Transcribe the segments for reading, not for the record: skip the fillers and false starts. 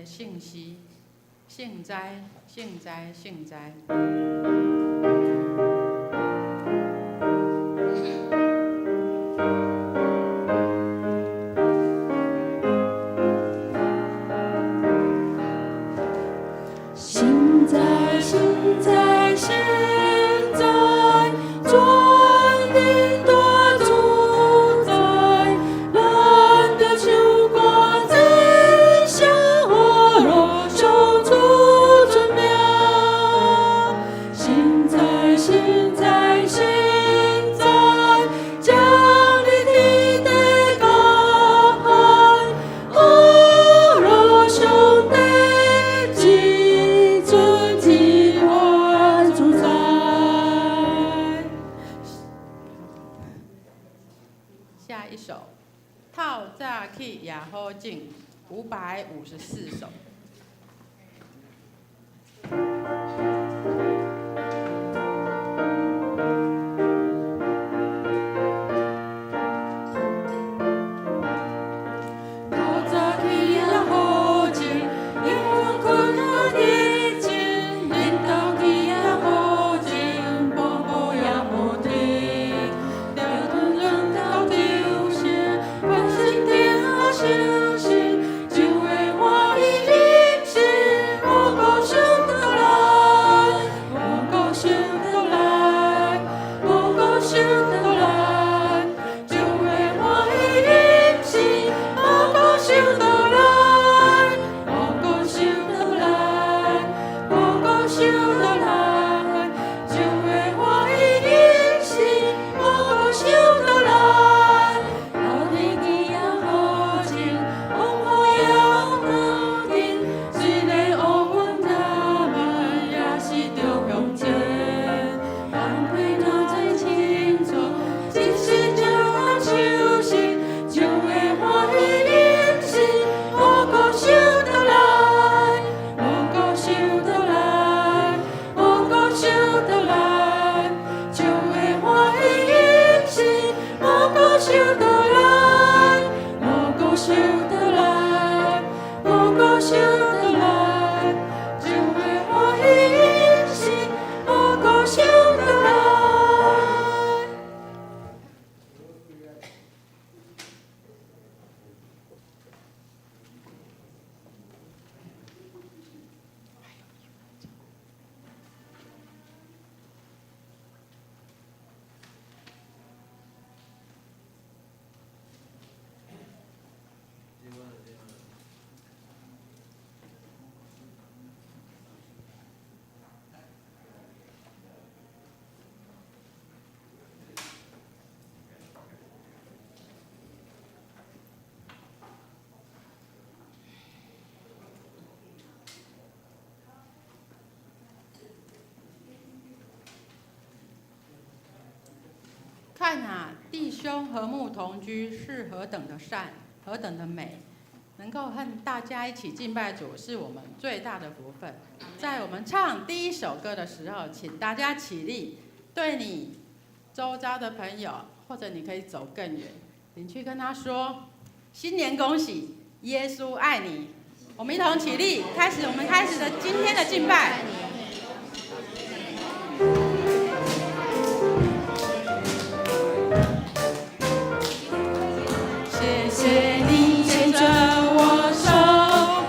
个聖詩，聖哉，聖哉，聖哉。聖哉，聖哉，聖哉，全能大主宰，咱著唱歌讚賞阿羅上主尊名。聖哉，聖哉，聖哉，降臨天地高漢，阿羅上帝至尊至大主宰。下一首，透早起也好種，554首。透早起也好種，永遠困啊熱情，恁兜起也好種，步步也無停。着吞忍到抽身，凡事定啊相信，就會歡喜人生，五穀收倒來，五穀收倒來，五穀收倒來，就會歡喜人生，五穀收倒來，五穀收倒來，五穀收倒來，就會歡喜人生，五穀收倒來。透日起也好種，風雨也無停，雖然烏雲遮滿，也是著向前。工課若做清楚，一時就通相信，就會歡喜人生，五穀收倒來，五穀收倒來，五穀收倒來，就會歡喜人生，五穀收倒來，五穀收倒來，五穀收倒來，就會歡喜人生，五穀收倒來。看啊，弟兄和睦同居是何等的善，何等的美！能夠和大家一起敬拜主，是我們最大的福分。在我們唱第一首歌的時候，請大家起立，對你周遭的朋友，或者你可以走更遠，你去跟他說：新年恭喜，耶穌愛你。我們一同起立，開始我們開始的今天的敬拜。謝謝你牽着我手，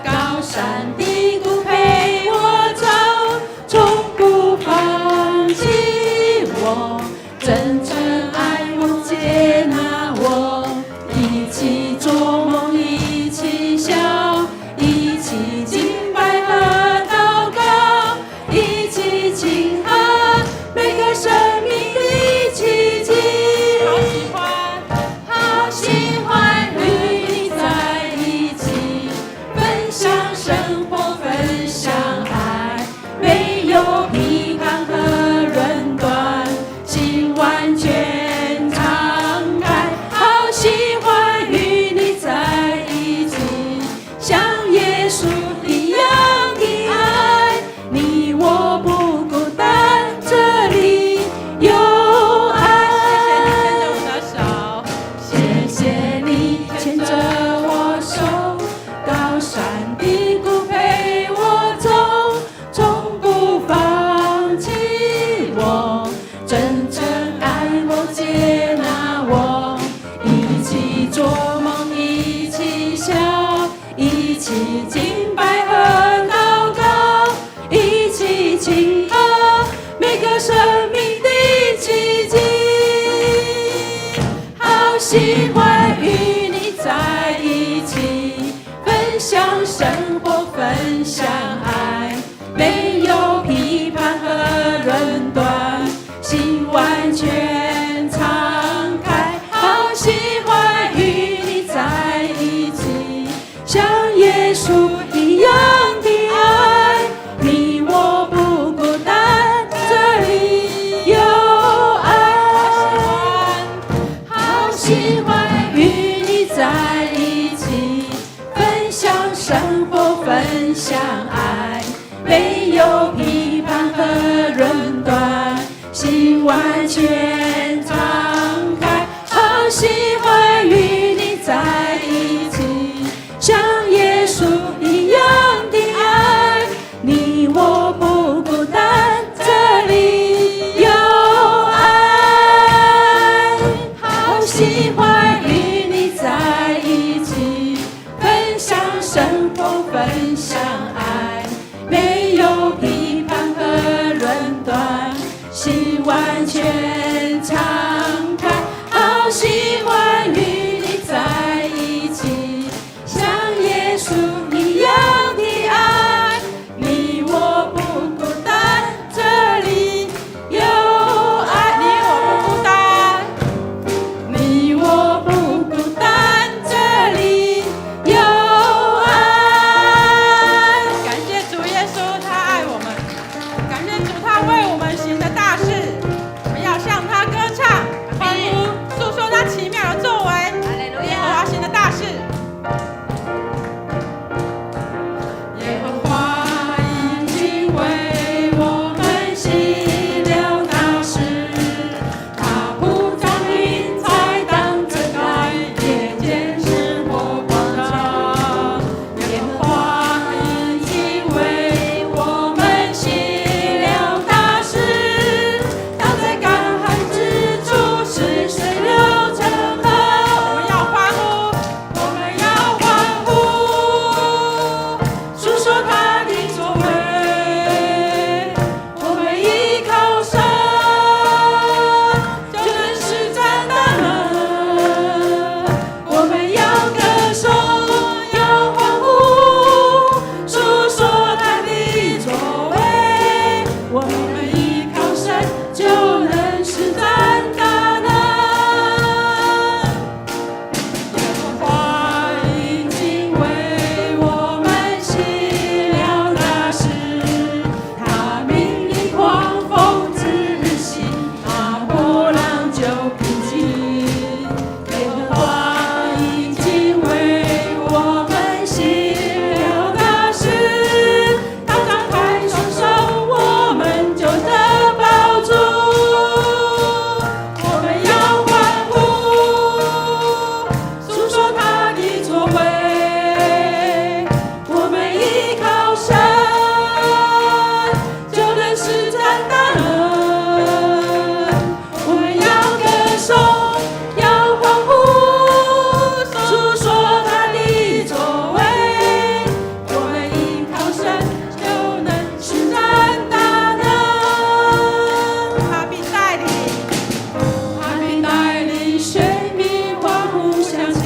高山低谷陪我走，從不放棄我，真誠愛我接納我，一起做夢，一起笑，一起敬拜和禱告，一起慶賀每個生命的奇蹟。好喜歡，好喜歡與你在一起，分享生活，分享愛，沒有批判和論斷，心完全敞開。好喜歡與你在一起，像耶穌一樣的愛，你我不孤單，這裡有愛。謝謝你牽着我的手，謝謝你牽着我手，高山低谷陪享愛，沒有批判和論斷，心完全敞開，好喜歡與你在一起，像耶穌一樣的愛，你我不孤單，這裡有愛，好喜歡與你在一起，分享生活，分享愛，沒有批判和論斷，心完全敞開，好喜歡與你在一起，像耶穌一樣的愛，你我不孤單，這裡有愛，你我不孤單，你我不孤單，這裡有愛。感謝主耶穌，他愛我們；感謝主，他為我們行的大事。我們要向他歌唱、歡呼，訴說他奇妙的作為，耶和華行的大事。耶和華已經為我們行了大事，他鋪張雲彩當遮蓋，夜間是火光照。耶和華已經為我們行了大事，他在乾旱之處使水流成河。我們要歡呼，我們要歡呼，訴說他的作為。我們依靠神，就能施展大能。我們要歌頌，要歡呼，訴說他的作為。我們依靠神，就能施展大能。耶和華已經為我們行了大事，他命令狂風止息，那波浪就平靜。耶和華已經為我們行了大事，他張開雙手，我們就得保住。我們要歡呼，訴說他的作為。我們依靠神，就能施展大能。我們要歌頌，要歡呼，訴說他的作為。我們依靠神，就能施展大能。他必帶領，他必帶領選民歡呼向前，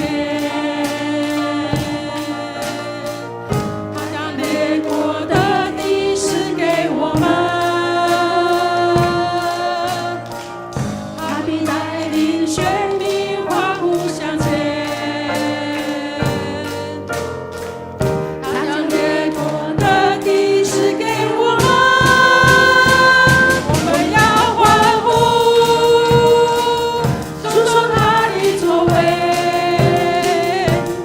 他將列國的地賜給我們。他必帶領選民歡呼向前，他將列國的地賜給我們。我們要歡呼，訴說他的作為。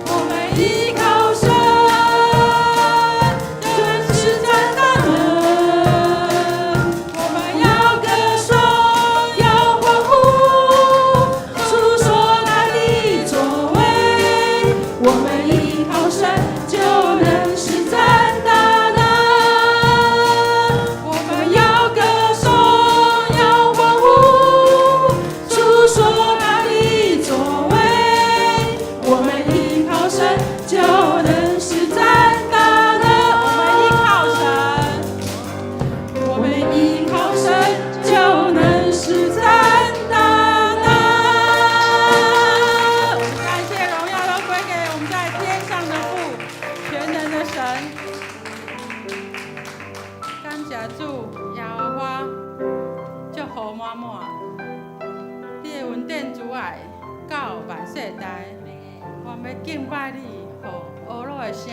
我們依靠神，就能施展大能。我們要歌頌，要歡呼，訴說他的作為。我們依靠神，就能施展大能。我們要歌頌，要歡呼，訴說他的作為。我們依靠神，就能施展大能。我們依靠神，我們依靠神，就能施展大能。感謝榮耀都歸給我們在天上的父，全能的神。感謝主，耶和華祝福滿滿，你的恩典慈愛到萬世代。我欲敬拜你，予呵咾的聲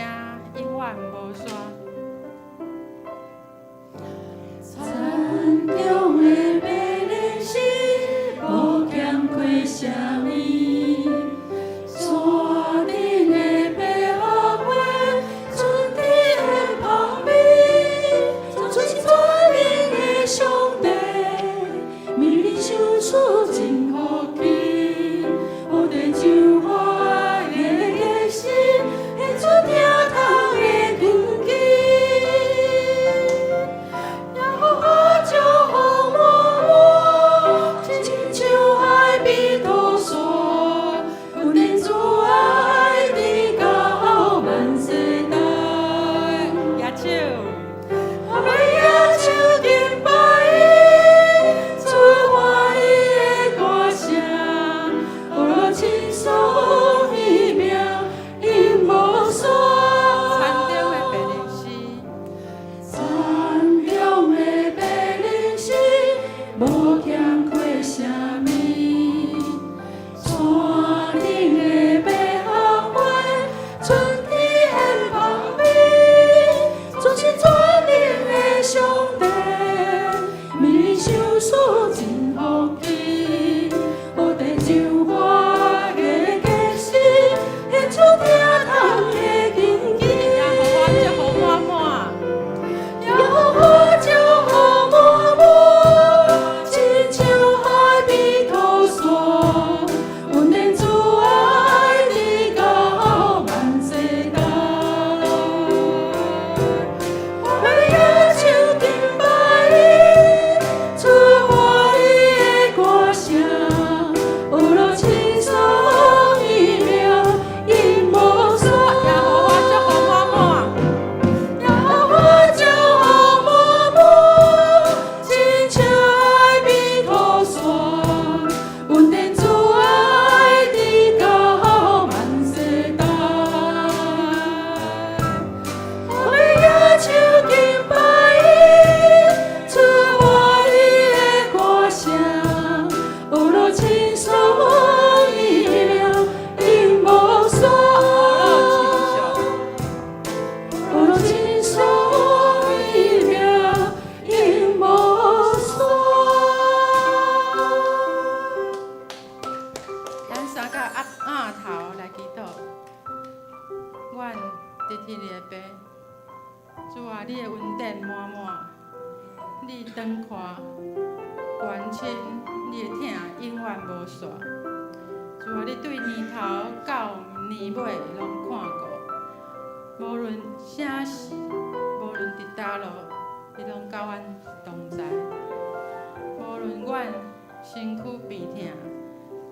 永遠無煞。田中的白蓮心，無欠虧啥物；山頂的白菊花，春天的芳主啊，你的恩典滿滿，你長闊關心，你的疼永遠無煞。主啊，你對年頭到年尾攏看顧，無論啥時，無論佇佗落，你攏佮阮同在。無論阮身軀病痛，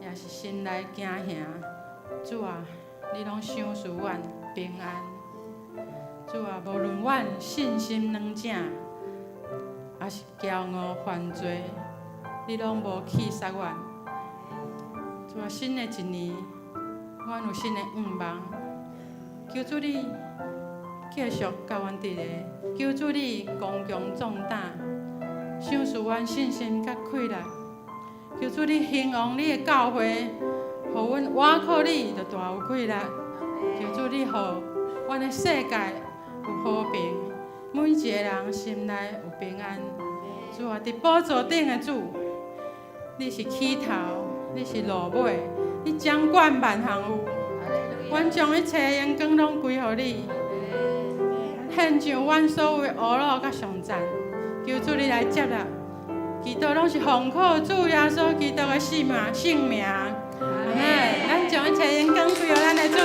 抑是心內驚嚇，主啊，你攏賞賜阮平安。主啊，無論阮信心軟正，抑是驕傲犯罪，你攏無棄殺阮。主啊，新的一年，阮有新的願望，求主你繼續佮阮佇咧，求主你剛強壯膽，賞賜阮信心佮氣力。求主你興旺你的教會，予阮倚靠你就大有氣力。求主你予阮的世界有和平，每一個人心內有平安。主啊，佇寶座頂的主，你是起頭，你是落尾，你掌管萬項有。阮將一切榮光攏歸予你，獻上阮所有的呵咾佮頌讚，求主你來接納。祈禱攏是奉靠主耶穌基督的聖名，聖名。阿們。咱將一切榮光歸予咱的主。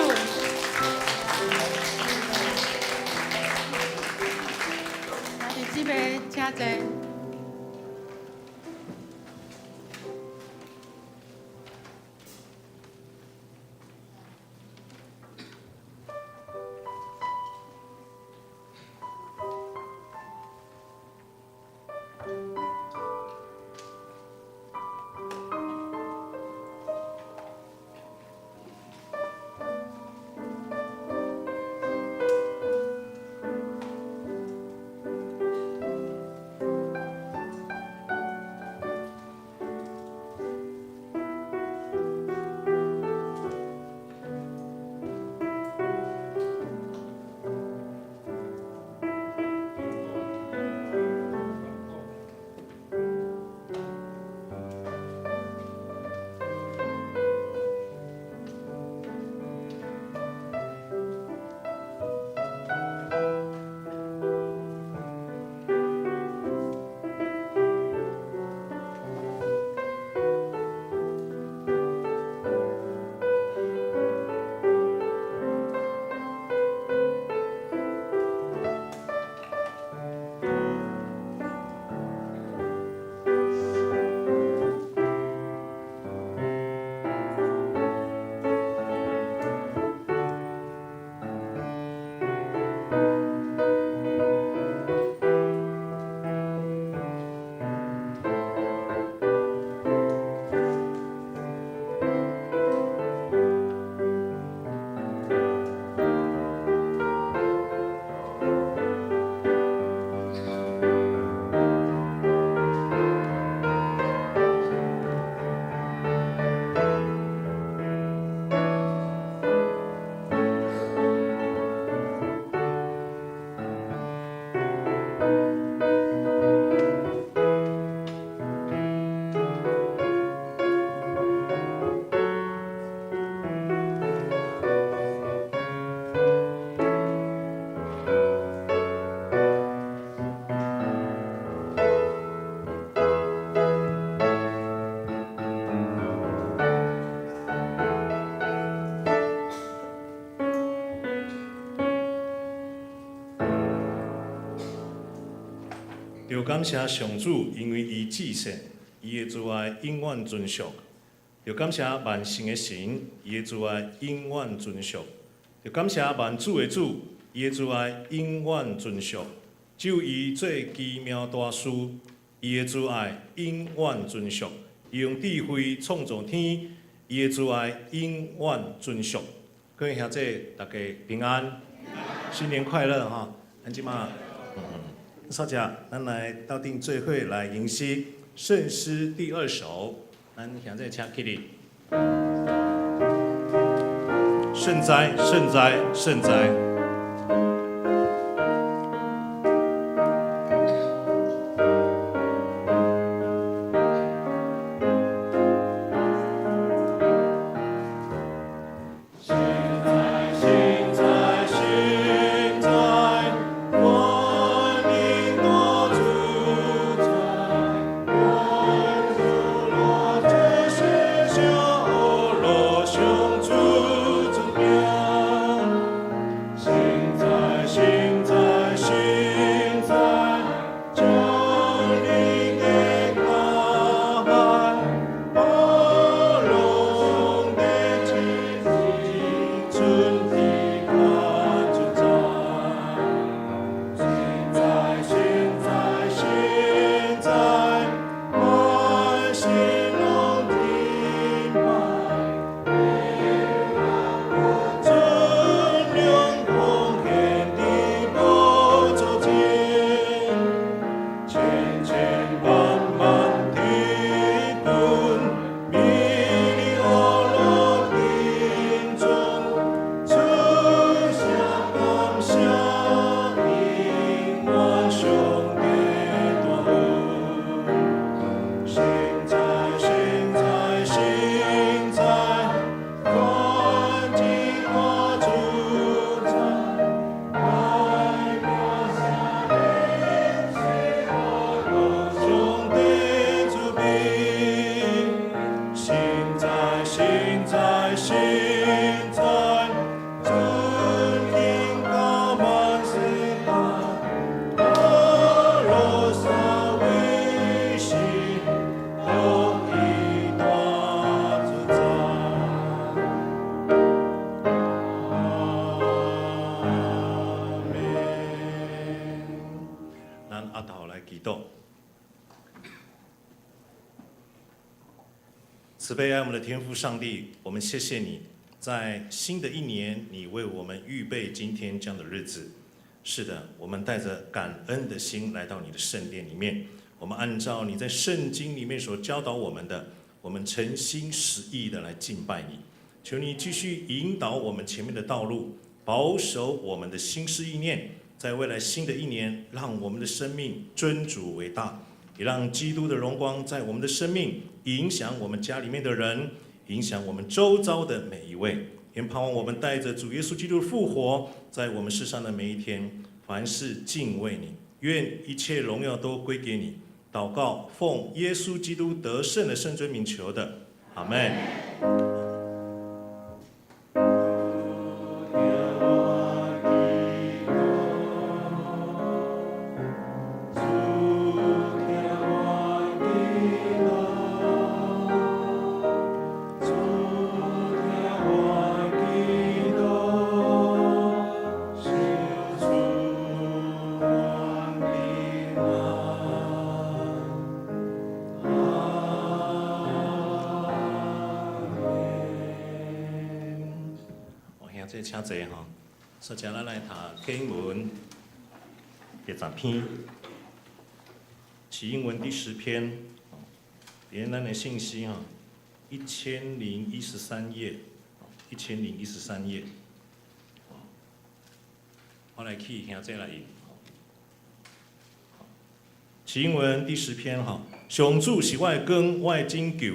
兄弟姊妹，請坐。著感謝上主，因為伊至聖，伊的慈愛永遠存續。著感謝萬神的神，伊的慈愛永遠存續。著感謝萬主的主，伊的慈愛永遠存續。只有伊做奇妙大事，伊的慈愛永遠存續。伊用智慧創造天，伊的慈愛永遠存續。各位兄弟，大家平安，新年快樂哈！咱這馬，少姐，咱來鬥陣做伙來吟詩聖詩第二首，咱兄弟請起立。聖哉，聖哉，聖哉！聖哉，聖哉，聖哉，萬祈禱。慈悲愛我們的天父上帝，我們謝謝你，在新的一年，你為我們預備今天這樣的日子。是的，我們帶着感恩的心來到你的聖殿裡面，我們按照你在聖經裡面所教導我們的，我們誠心實意的來敬拜你。求你繼續引導我們前面的道路，保守我們的心思意念，在未來新的一年，讓我們的生命尊主為大，也讓基督的榮光在我們的生命影響我們家裡面的人，影響我們周遭的每一位。也盼望我們帶着主耶穌基督的復活，在我們世上的每一天，凡事敬畏你，願一切榮耀都歸給你。禱告，奉耶穌基督得勝的聖尊名求的，阿門。請坐吼，首先咱來讀經文第十篇，啟英文第十篇，連咱的信息吼，1013頁，1013頁，我來去兄弟來印。啟英文第十篇吼，上主是我的光，我的拯救。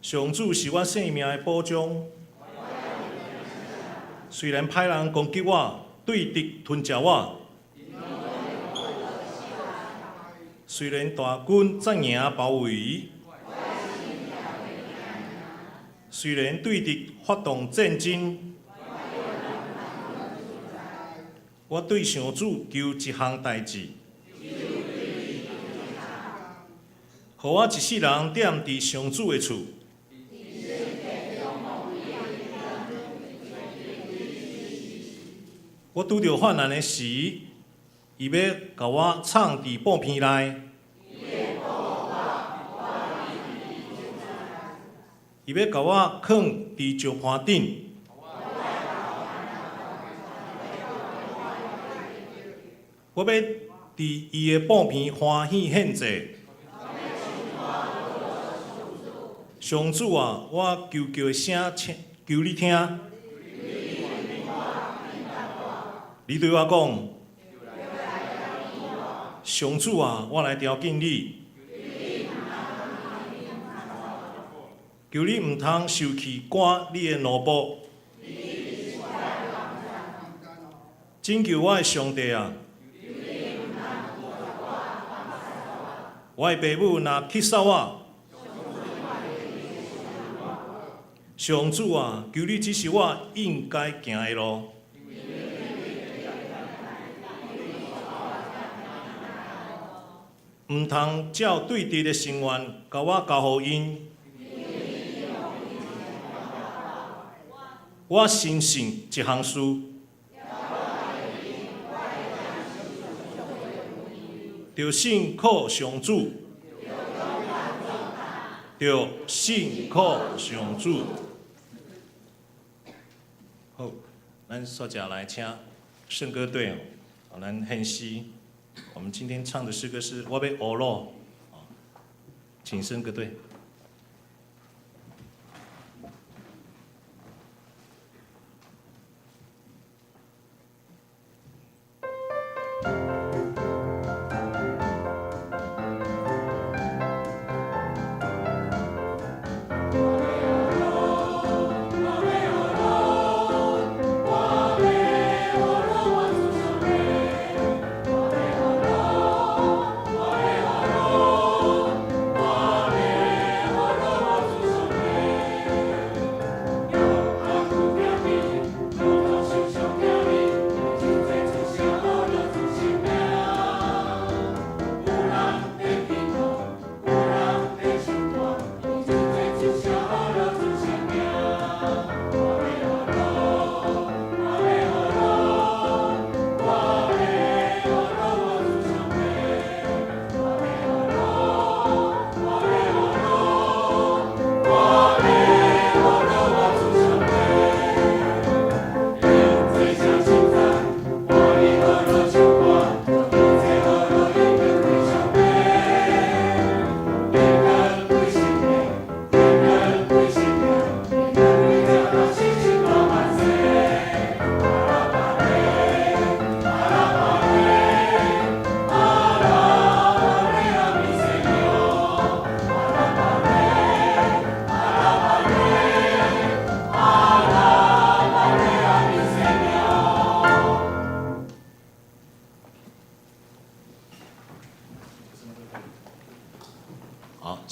上主是我性命的保障。雖然歹人攻擊我，對敵吞食我，雖然大軍紮營包圍，雖然對敵發動戰爭，我對上主求一項代誌，予我一世人踮佇上主的厝。我拄著患難的時，伊欲共我藏佇布棚內，伊欲共我囥佇石盤頂。我欲佇伊的布棚歡喜獻祭。上主啊，我求叫的聲，求你聽。你對我講，上主啊，我來朝見你，求你毋通受氣趕你的奴僕，拯救我的上帝啊！我的爸母若棄殺我，上主啊，求你指示我應該行的路。毋通照對敵的心願，共我交予𪜶。我深信一項事，著信靠上主，著信靠上主。好，咱煞只來請聖歌隊哦，咱獻詩。我們今天唱的詩歌是《我欲呵咾》，請聖歌隊。我欲呵咾，我欲呵咾，我欲呵咾。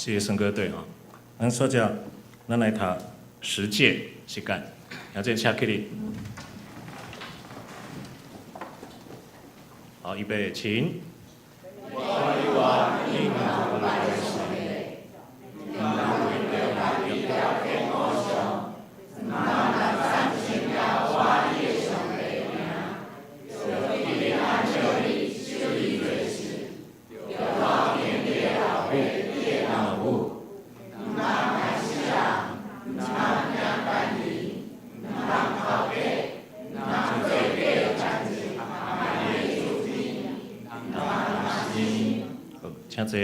謝謝聖歌隊哈。咱說這，咱來讀十誡時間，兄弟請起立。好，預備，請。請坐。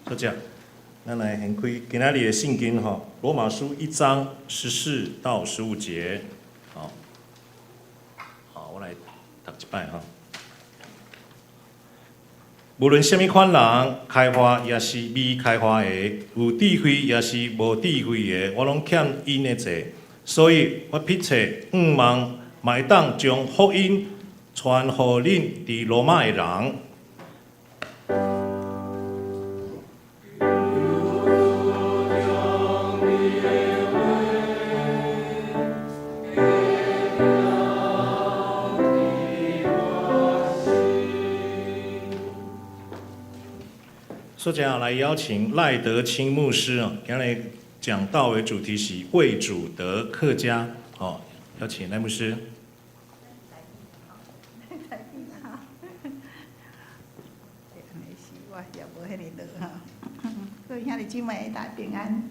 坐這，咱來掀開今仔日的聖經吼，羅馬書1章14到15節。好，好，我來讀一擺吼。無論啥物款人，開化抑是未開化的，有智慧抑是無智慧的，我攏欠𪜶的債，所以我迫切向望嘛會當將福音傳予恁佇羅馬的人。所以來邀請賴德清牧師啊，今日講道的主題是為主得客家，哦，邀請賴牧師。我也無彼个落吼。各位兄弟姊妹，大家平安。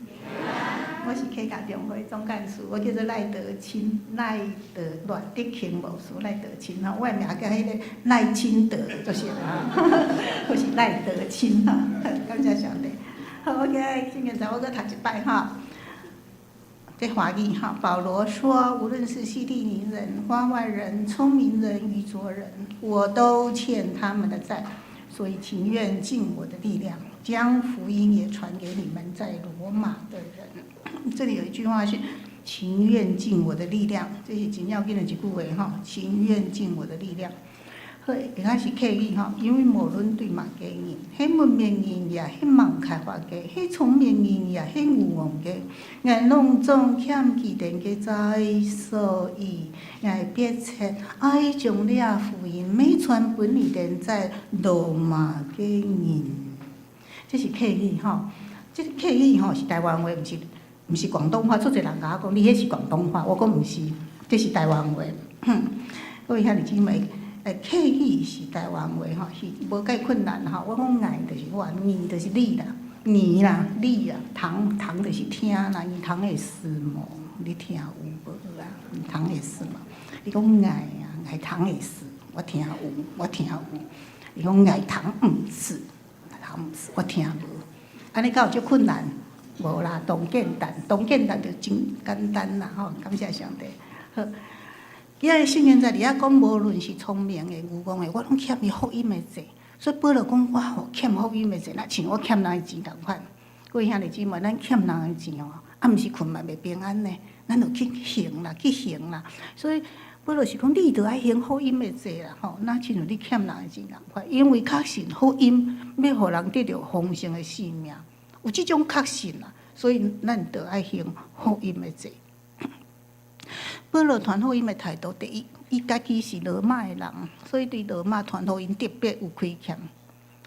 我是客家中會總幹事，我叫做賴德清，賴德賴德清牧師，賴德清吼，我的名叫彼个賴清德，就是啦，我是賴德清吼，感謝上帝。好，我今日聖經我閣讀一擺吼。這華語哈，保羅說，無論是希利尼人、化外人、聰明人、愚拙人，我都欠他們的債，所以情願盡我的力量，將福音也傳給你們在羅馬的人。這裡有一句話是情願盡我的力量，這是真要緊的一句話吼，情願盡我的力量。好，下是客語吼，因為無論對嘛家人，彼文明人也彼無開化家，彼聰明人也彼愚戇家，𠊎攏總欠基甸的債，所以𠊎迫切愛將這福音欲傳分予佇在羅馬的人。這是客語吼，這個客語吼是台灣話，毋是廣東話。足濟人共我講，你彼是廣東話，我講毋是，這是台灣話。各位兄弟姊妹，客語是台灣話吼，是無介困難吼。我講𠊎就是我，你就是你啦，你啦，你啊，通通就是聽啦，耳通會死無？你聽有無啊？耳通會死無？你講𠊎啊，𠊎通會死，我聽有，我聽有。你講𠊎通毋是，通毋是，我聽無。按呢敢有足困難？無啦，當簡單，當簡單就真簡單啦吼！感謝上帝。好，今日聖經在佇遐講，無論是聰明的、愚戇的，我攏欠伊福音的債。所以保羅講，我吼欠福音的債，若像我欠人的錢仝款。各位兄弟姊妹，咱欠人的錢吼，啊，毋是睏嘛袂平安呢？咱就去還啦，去還啦。所以保羅是講，你著愛還福音的債啦，吼，若親像你欠人的錢仝款，因為確信福音欲予人得著豐盛的生命，有這種確信啦，所以咱著愛還福音的債。保羅傳福音的態度，第一，伊家己是羅馬的人，所以對羅馬傳福音特別有虧欠。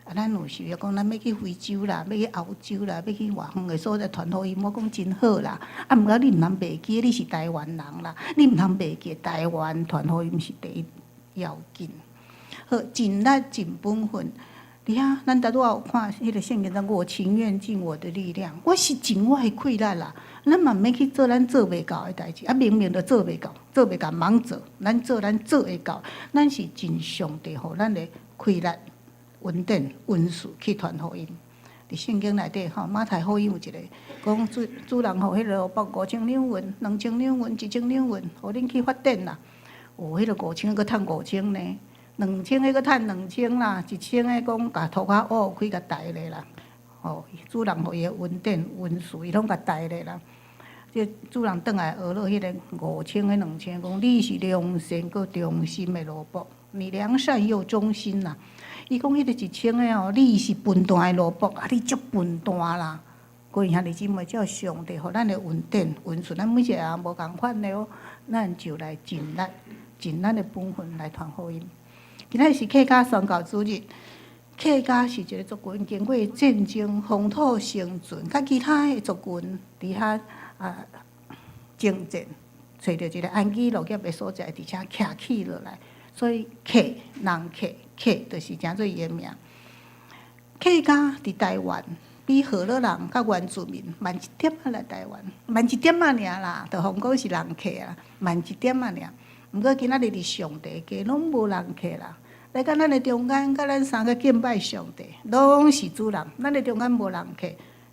啊，咱有時講，咱欲去非洲啦，欲去歐洲啦，欲去外遠的所在傳福音，我講真好啦。啊，毋過你毋通袂記，你是台灣人啦，你毋通袂記台灣傳福音是第一要緊。好，盡力盡本分。佇遐，咱拄拄仔有看彼个聖經，我情願盡我的力量，我是盡我的氣力啦。咱嘛毋免去做咱做袂到的代誌，啊，明明就做袂到，做袂到茫做，咱做咱做會到，咱是盡上帝予咱的氣力、恩典、恩賜去傳福音。佇聖經內底吼，馬太福音有一个講主主人予彼个奴僕5000兩銀、2000兩銀、1000兩銀，予恁去發展啦。哦，彼个5000閣趁五千呢，2000的閣趁兩千啦，1000的講共塗跤挖開共刣咧啦。吼，主人予伊的恩典恩賜，伊攏共刣咧啦。這主人轉來學落彼个5000的2000，講你是良善閣忠心的奴僕，你良善又忠心啦。伊講彼个一千个吼，你是笨蛋的蘿蔔，啊，你足笨蛋啦！各位兄弟姊妹，照上帝予咱的恩典恩賜，咱每一个人無仝款的哦，咱就來盡力盡咱的本分來傳福音。今仔日是客家宣教主日，客家是一個族群經過戰爭、風土生存，佮其他的族群佇遐啊征戰，揣著一個安居樂業的所在，而且徛起落來，所以客人客客就是成做伊的名。客家佇台灣比河洛人佮原住民慢一點仔來台灣，慢一點仔爾啦，就予人講是人客啊，慢一點仔爾。毋過今仔日佇上帝家攏無人客啦，來到咱的中間，佮咱三個敬拜上帝，攏是主人。咱的中間無人客，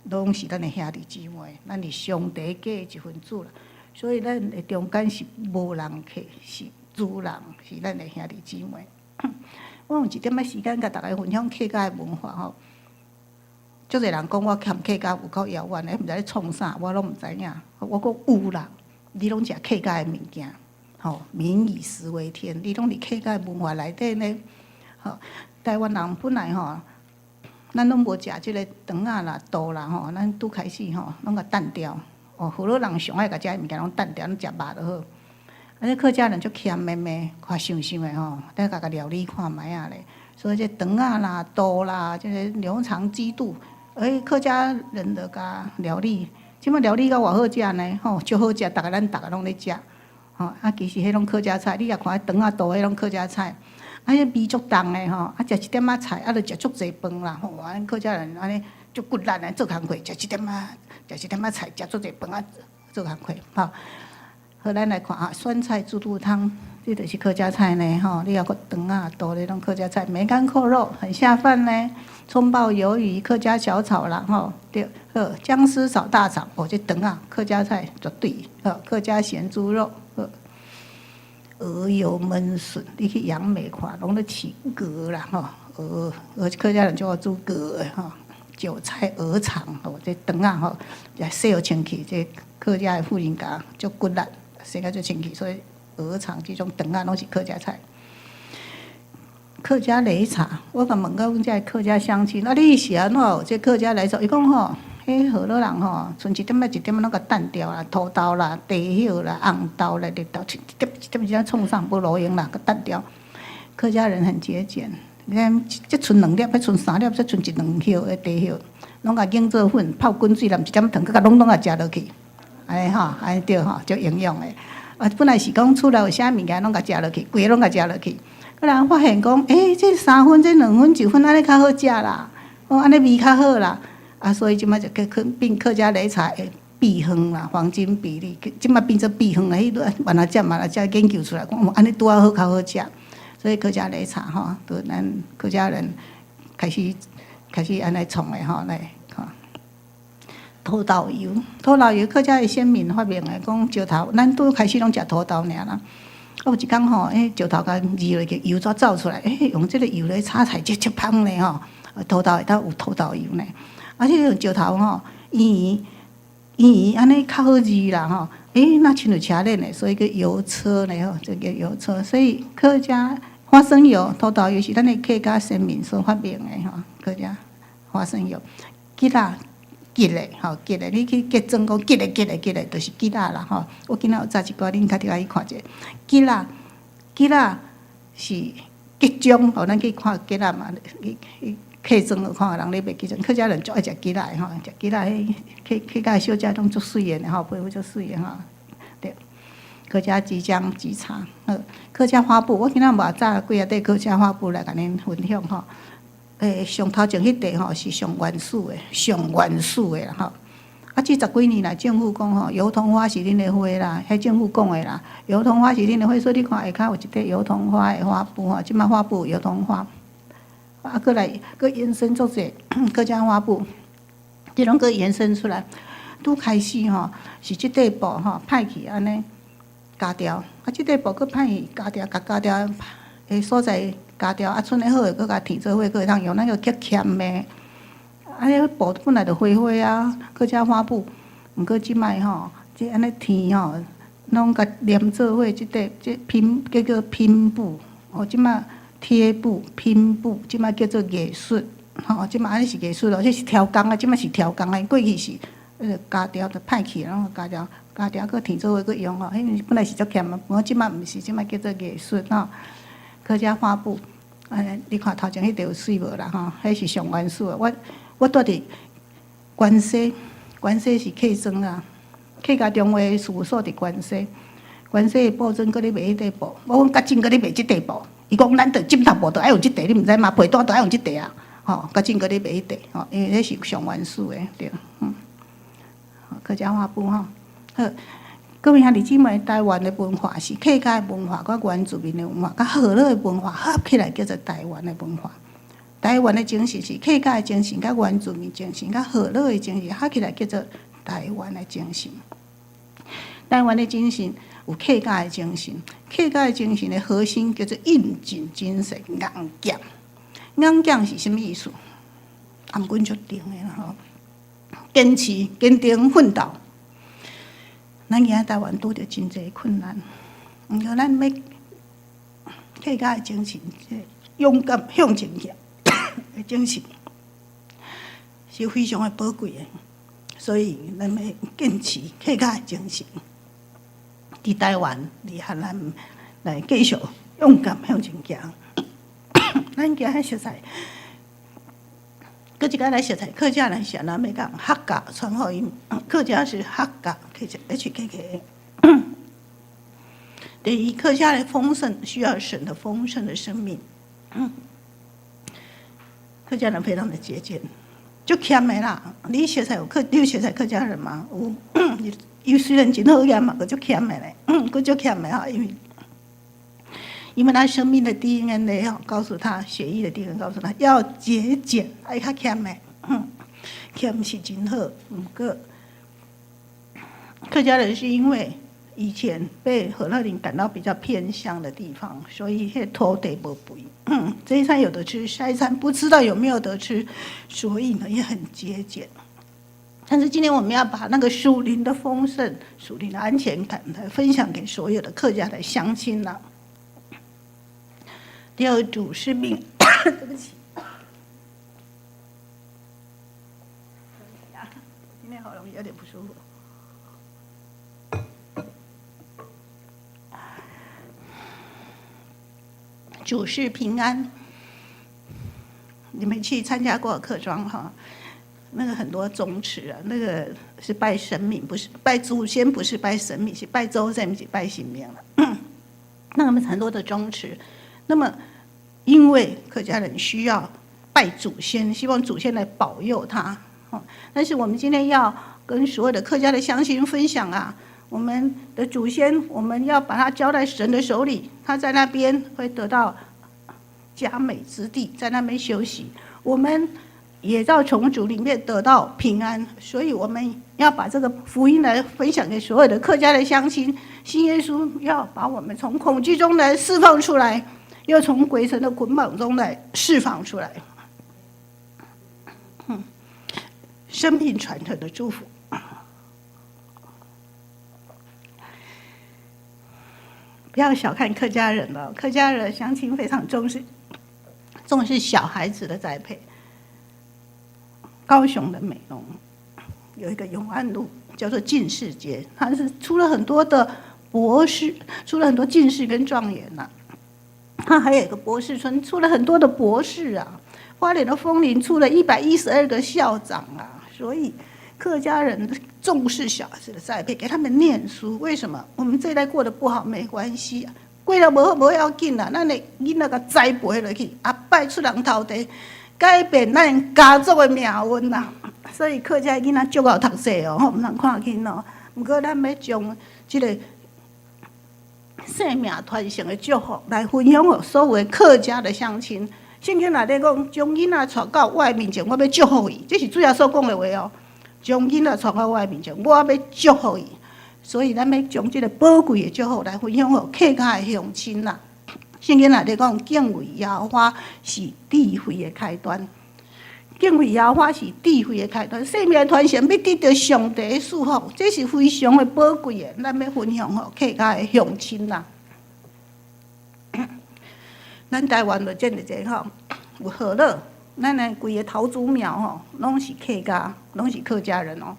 攏是咱的兄弟姊妹，咱是上帝家的一份子啦。所以咱的中間是無人客，是主人，是咱的兄弟姊妹。我用一點仔時間，共大家分享客家的文化吼。足濟人講我踮客家有夠遙遠的，毋知咧創啥，我攏毋知影。我講有啦，你攏食客家的物件，吼，民以食為天，你攏佇客家的文化內底呢。吼，台灣人本來吼，咱攏無食這个腸仔啦、肚啦吼，咱拄開始吼，攏共擲掉。哦，河洛人上愛共這个物件攏擲掉，攏食肉就好。啊，這客家人足儉的咩，看想想的吼，等共共料理看覓仔咧。所以這腸仔啦、肚啦，這个牛腸雞肚，欸，客家人就共料理，這擺料理甲偌好食呢，吼，足好食，逐个咱逐个攏咧食。吼，啊，其實彼攏客家菜，你若看彼腸仔肚，彼攏客家菜。啊，彼味足重的吼，啊，食一點仔菜，啊，就食足濟飯啦，吼，咱客家人按呢足骨力的做工課，食一點仔，食一點仔菜，食足濟飯啊，做工課，吼。好，咱來看啊，酸菜豬肚湯，這就是客家菜呢，吼。你抑閣腸仔肚咧，攏客家菜，梅乾扣肉很下飯呢，蔥爆魷魚，客家小炒啦，吼，對，好，薑絲炒大腸，哦，這腸仔客家菜絕對，好，客家鹹豬肉，好，鵝油燜筍，你去楊梅看，攏咧飼鵝啦，吼，鵝，鵝客家人就愛煮鵝的吼，韭菜鵝腸，吼，這腸仔吼，也洗予清氣，這客家的婦人家足骨力。洗甲足清氣，所以鵝腸這種腸仔攏是客家菜。客家擂茶，我共問過阮遮客家鄉親，啊，你是按怎有這客家擂茶？伊講吼，彼河洛人吼，賰一點仔一點仔攏共擲掉啦，土豆啦、茶葉啦、紅豆啦、綠豆，一點一點一點創啥無路用啦，共擲掉。客家人很節儉，你看這賰兩粒，彼賰三粒，這賰一兩葉的茶葉，攏共擰做粉，泡滾水，淋一點糖，閣共攏攏共食落去。按呢吼，按呢對吼，足營養的。啊，本來是講厝內有啥物件，攏共食落去，規个攏共食落去。予人發現講，欸，這三分、這兩分、一分，按呢較好食啦，哦，按呢味較好啦。啊，所以這擺就叫變客家擂茶的秘方啦，黃金比例，這擺變做秘方啦。彼慢仔食慢仔食研究出來，講按呢拄仔好較好食。所以客家擂茶吼，都咱客家人開始開始按呢創的吼來看。土豆油，土豆油，客家的先民發明的，講石頭，咱拄開始攏食土豆爾啦。啊，有一工吼，欸，石頭共膩落去，油煞走出來，欸，用這个油來炒菜，足足芳咧吼。土豆會當有土豆油呢。啊，這個石頭吼，圓圓按呢較好膩啦吼。欸，若親像車輪的，所以叫油車咧吼，這叫油車。所以客家花生油、土豆油是咱的客家先民所發明的吼。客家花生油，桔仔。桔的吼，桔的，你去結妝講桔的桔的桔的，就是桔仔啦吼。我今仔有紮一寡，恁較著愛去看者。桔仔，桔仔是桔漿，吼，咱去看桔仔嘛，去去客莊看人咧賣桔漿，客家人足愛食桔仔的吼，食桔仔彼客客家小姐攏足媠的吼，皮膚足媠的吼。對，客家雞漿雞茶，好，客家花布，我今仔嘛紮幾仔塊客家花布來共恁分享吼。欸，上頭前彼塊吼是上原始的，上原始的啦吼。啊，這十幾年來政府講吼，油桐花是恁的花啦，彼政府講的啦，油桐花是恁的花，所以你看下跤有一塊油桐花的花布吼，這擺花布油桐花，啊，閣來閣延伸做者客家花布，這攏閣延伸出來。拄開始吼是這塊布吼歹去按呢鉸掉，啊，這塊布閣歹去鉸掉，共鉸掉的所在。鉸掉啊，賰的好的，閣共添做伙，閣會當用。咱個較儉的，啊，彼布本來就花花啊，客家花布，毋過這擺吼，這按呢添吼，攏共連做伙，這塊這拼叫做拼布。哦，這擺添貼布、拼布，這馬叫做藝術，吼，這馬按呢是藝術咯，這是超工啊，這馬是超工啊，過去是膠條就歹去，攏膠條，膠條閣添做伙閣用吼，彼本來是足欠啊，毋過這馬毋是，這馬叫做藝術吼。客家花布，哎，你看頭前彼塊有媠無啦吼？彼是上原始的。我住佇關西，關西是客莊啊，客家中會事務所佇關西，關西的布莊閣咧賣彼塊布，我講較真閣咧賣這塊布，伊講咱著枕頭布著愛用這塊，你毋知嗎？被單著愛用這塊啊，吼，較真閣咧賣彼塊，吼，因為彼是上原始的，對，客家花布吼，好，各位兄弟姊妹，台灣的文化是客家的文化，佮原住民的文化，佮河洛的文化合起來叫做台灣的文化。台灣的精神是客家的精神，佮原住民精神，佮河洛的精神合起來叫做台灣的精神。台灣的精神有客家的精神，客家的精神的核心叫做應盡精神，硬頸。硬頸是啥物意思？頷頸足長的啦吼，堅持、堅定、奮鬥。咱今仔台灣拄著真濟困難，毋過咱欲客家的精神，這個勇敢向前行的精神，是非常的寶貴的。所以，咱欲堅持客家的精神，佇台灣，佇予咱來繼續勇敢向前行。咱今仔熟似，閣一擺來熟似客家人是按怎欲講客家傳福音，客家是客家，客家 H K K。第一，客家的豐盛需要神的豐盛的生命。客家人非常的節儉，足儉的啦。你有熟似客家人嗎？有，伊雖然真好額嘛，閣足儉的咧，閣足儉的吼，因為他生命的 DNA 吼，告訴他血液的 DNA 告訴他要節儉，愛較儉的，儉是真好。毋過客家人是因為以前被河洛人趕到比較偏鄉的地方，所以彼土地無肥，這一餐有得吃，下一餐不知道有沒有得吃，所以呢也很節儉。但是今天我們要把那個屬靈的豐盛、屬靈的安全感來分享給所有的客家的鄉親啦。第二主是命，對不起，對不起啊，今天喉嚨有點不舒服。主是平安，你們去參加過客莊哈？那個很多宗祠啊，那個是拜神明，不是拜祖先，不是拜神明，是拜祖先，毋是拜神明了。那麼很多的宗祠，那麼因為客家人需要拜祖先，希望祖先來保佑他。但是我們今天要跟所有的客家的鄉親分享啊，我們的祖先，我們要把他交在神的手裡，他在那邊會得到佳美之地，在那邊休息。我們也要從主裡面得到平安，所以我們要把這個福音來分享給所有的客家的鄉親。信耶穌要把我們從恐懼中來釋放出來，又從鬼神的捆綁中來釋放出來。生命傳承的祝福。不要小看客家人了，客家人鄉親非常重視小孩子的栽培。高雄的美濃有一個永安路，叫做進士街，它是出了很多的博士，出了很多進士跟狀元吶。它還有一個博士村，出了很多的博士啊。花蓮的楓林出了112個校長啊，所以客家人重視小孩子的栽培，給他們念書。為什麼？我們這一代過得不好沒關係啊，過得無好無要緊啦，咱的囡仔共栽培落去，後擺出人頭地，改變咱家族的命運啦。所以客家囡仔足𠢕讀冊哦，毋通看輕哦。毋過咱欲將這個生命傳承的祝福來分享予所有的客家的鄉親。聖經內底講，將囡仔帶到我的面前，我欲祝福伊。這是主耶穌講的話哦。將囡仔帶到我的面前，我欲祝福伊。所以咱欲將這個寶貴的祝福來分享予客家的鄉親啦。聖經內底講，敬畏耶和華是智慧的開端。敬畏耶和華是智慧的開端，生命傳承欲得著上帝的祝福，這是非常的寶貴的。咱欲分享予客家的鄉親啦。咱台灣就遮爾濟吼，有河洛，咱的規个桃竹苗吼，攏是客家，攏是客家人哦。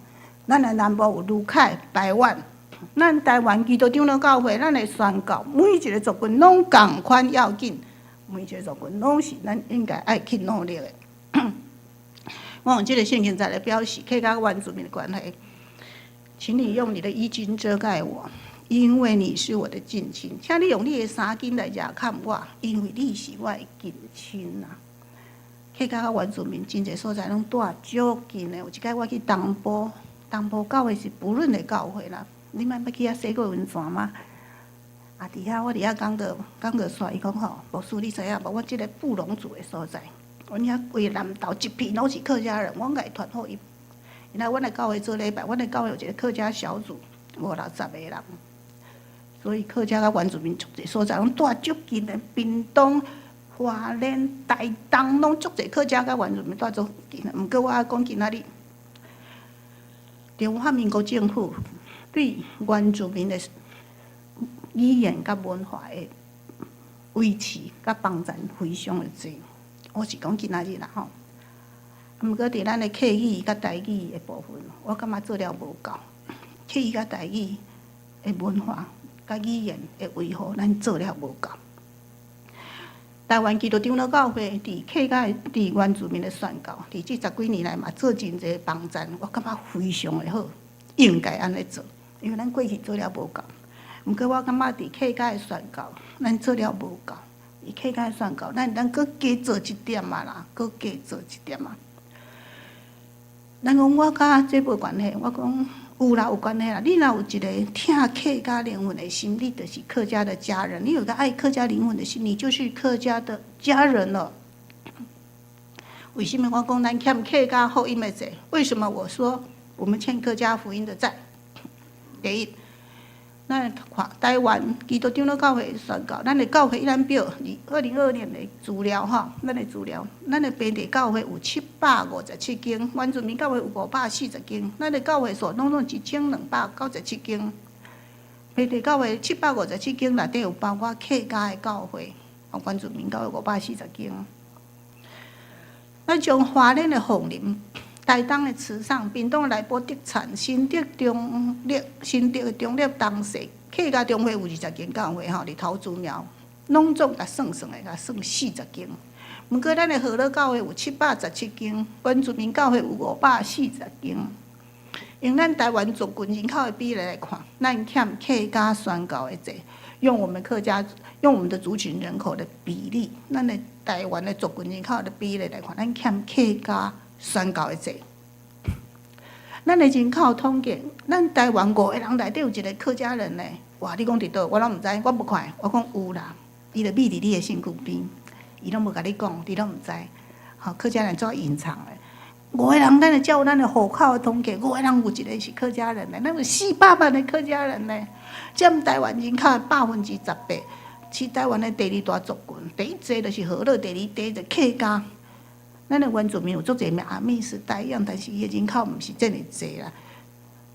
咱的南部有魯凱、排灣，咱台灣基督長老教會，咱的宣教每一个族群攏仝款要緊，每一个族群攏是咱應該愛去努力的。我用這个聖經節來表示客家原住民的關係，請你用你的衣襟遮蓋我，因為你是我的近親。請你用你的衫襟來遮蓋我，因為你是我的近親啊。客家佮原住民真濟所在攏蹛足近的，有一擺我去東埔，東埔教會是不倫的教會啦。你捌欲去遐洗過溫泉嗎？啊，佇遐我佇遐講道講道煞，伊講吼，牧師你知影無？阮這个布農族的所在，阮遐規個南投一片攏是客家人，阮共伊傳福音。伊來阮的教會做禮拜，阮的教會有一個客家小組，五六十個人。所以客家佮原住民足濟所在攏蹛足近的，屏東、花蓮、台東攏足濟客家佮原住民蹛足近的。毋過我愛講今仔日，中華民國政府對原住民的語言佮文化的維持佮幫助非常的濟。我是講今仔日啦吼。毋過佇咱的客語佮台語的部分，我感覺做了無夠。客語佮台語的文化佮語言的維護，咱做了無夠。台灣基督長老教會佇客家佇原住民的宣教，佇這十幾年來嘛做真濟幫贊，我感覺非常的好，應該按呢做，因為咱過去做了無夠。毋過我感覺佇客家的宣教，咱做了無夠。佇客家的宣教，咱閣加做一點仔啦，閣加做一點仔。咱講我佮這無關係，我講有啦，有關係啦。你若有一个疼客家靈魂的心，你就是客家的家人。你有個愛客家靈魂的心，你就是客家的家人了。為什麼我講咱欠客家福音的債？為什麼我說我們欠客家福音的債？第一，咱看台灣基督長老教會宣教，咱的教會一覽表，2022年的資料吼，咱的資料，咱的平地教會有757間，原住民教會有540間，咱的教會數攏總1297間。平地教會757間內底有包括客家的教會，原住民教會540間。咱將花蓮的鳳林、台東的池上、屏東的內埔德產、新竹中壢、新竹的中壢東勢，客家中會有20間教會吼，佇桃竹苗，攏總共算算的，共算40間。毋過咱的河洛教會有717間，原住民教會有540間。用咱台灣族群人口的比例來看，咱欠客家宣教的債，用我們客家用我們的族群人口的比例，咱的台灣的族群人口的比例來看，咱欠客家宣教的債。咱的人口統計，咱台灣五個人內底有一個客家人呢。哇！你講佇佗，我攏毋知，我無看，我講有啦，伊就覕佇你的身軀邊，伊攏無共你講，你攏毋知。吼，客家人足隱藏的。五個人，咱的照咱的戶口的統計，五個人有一個是客家人呢，咱有400萬的客家人呢，佔台灣人口的18%，是台灣的第二大族群。第一濟就是河洛，第二濟就客家。咱的原住民有足濟名阿美是台樣，但是伊的人口毋是遮爾濟啦。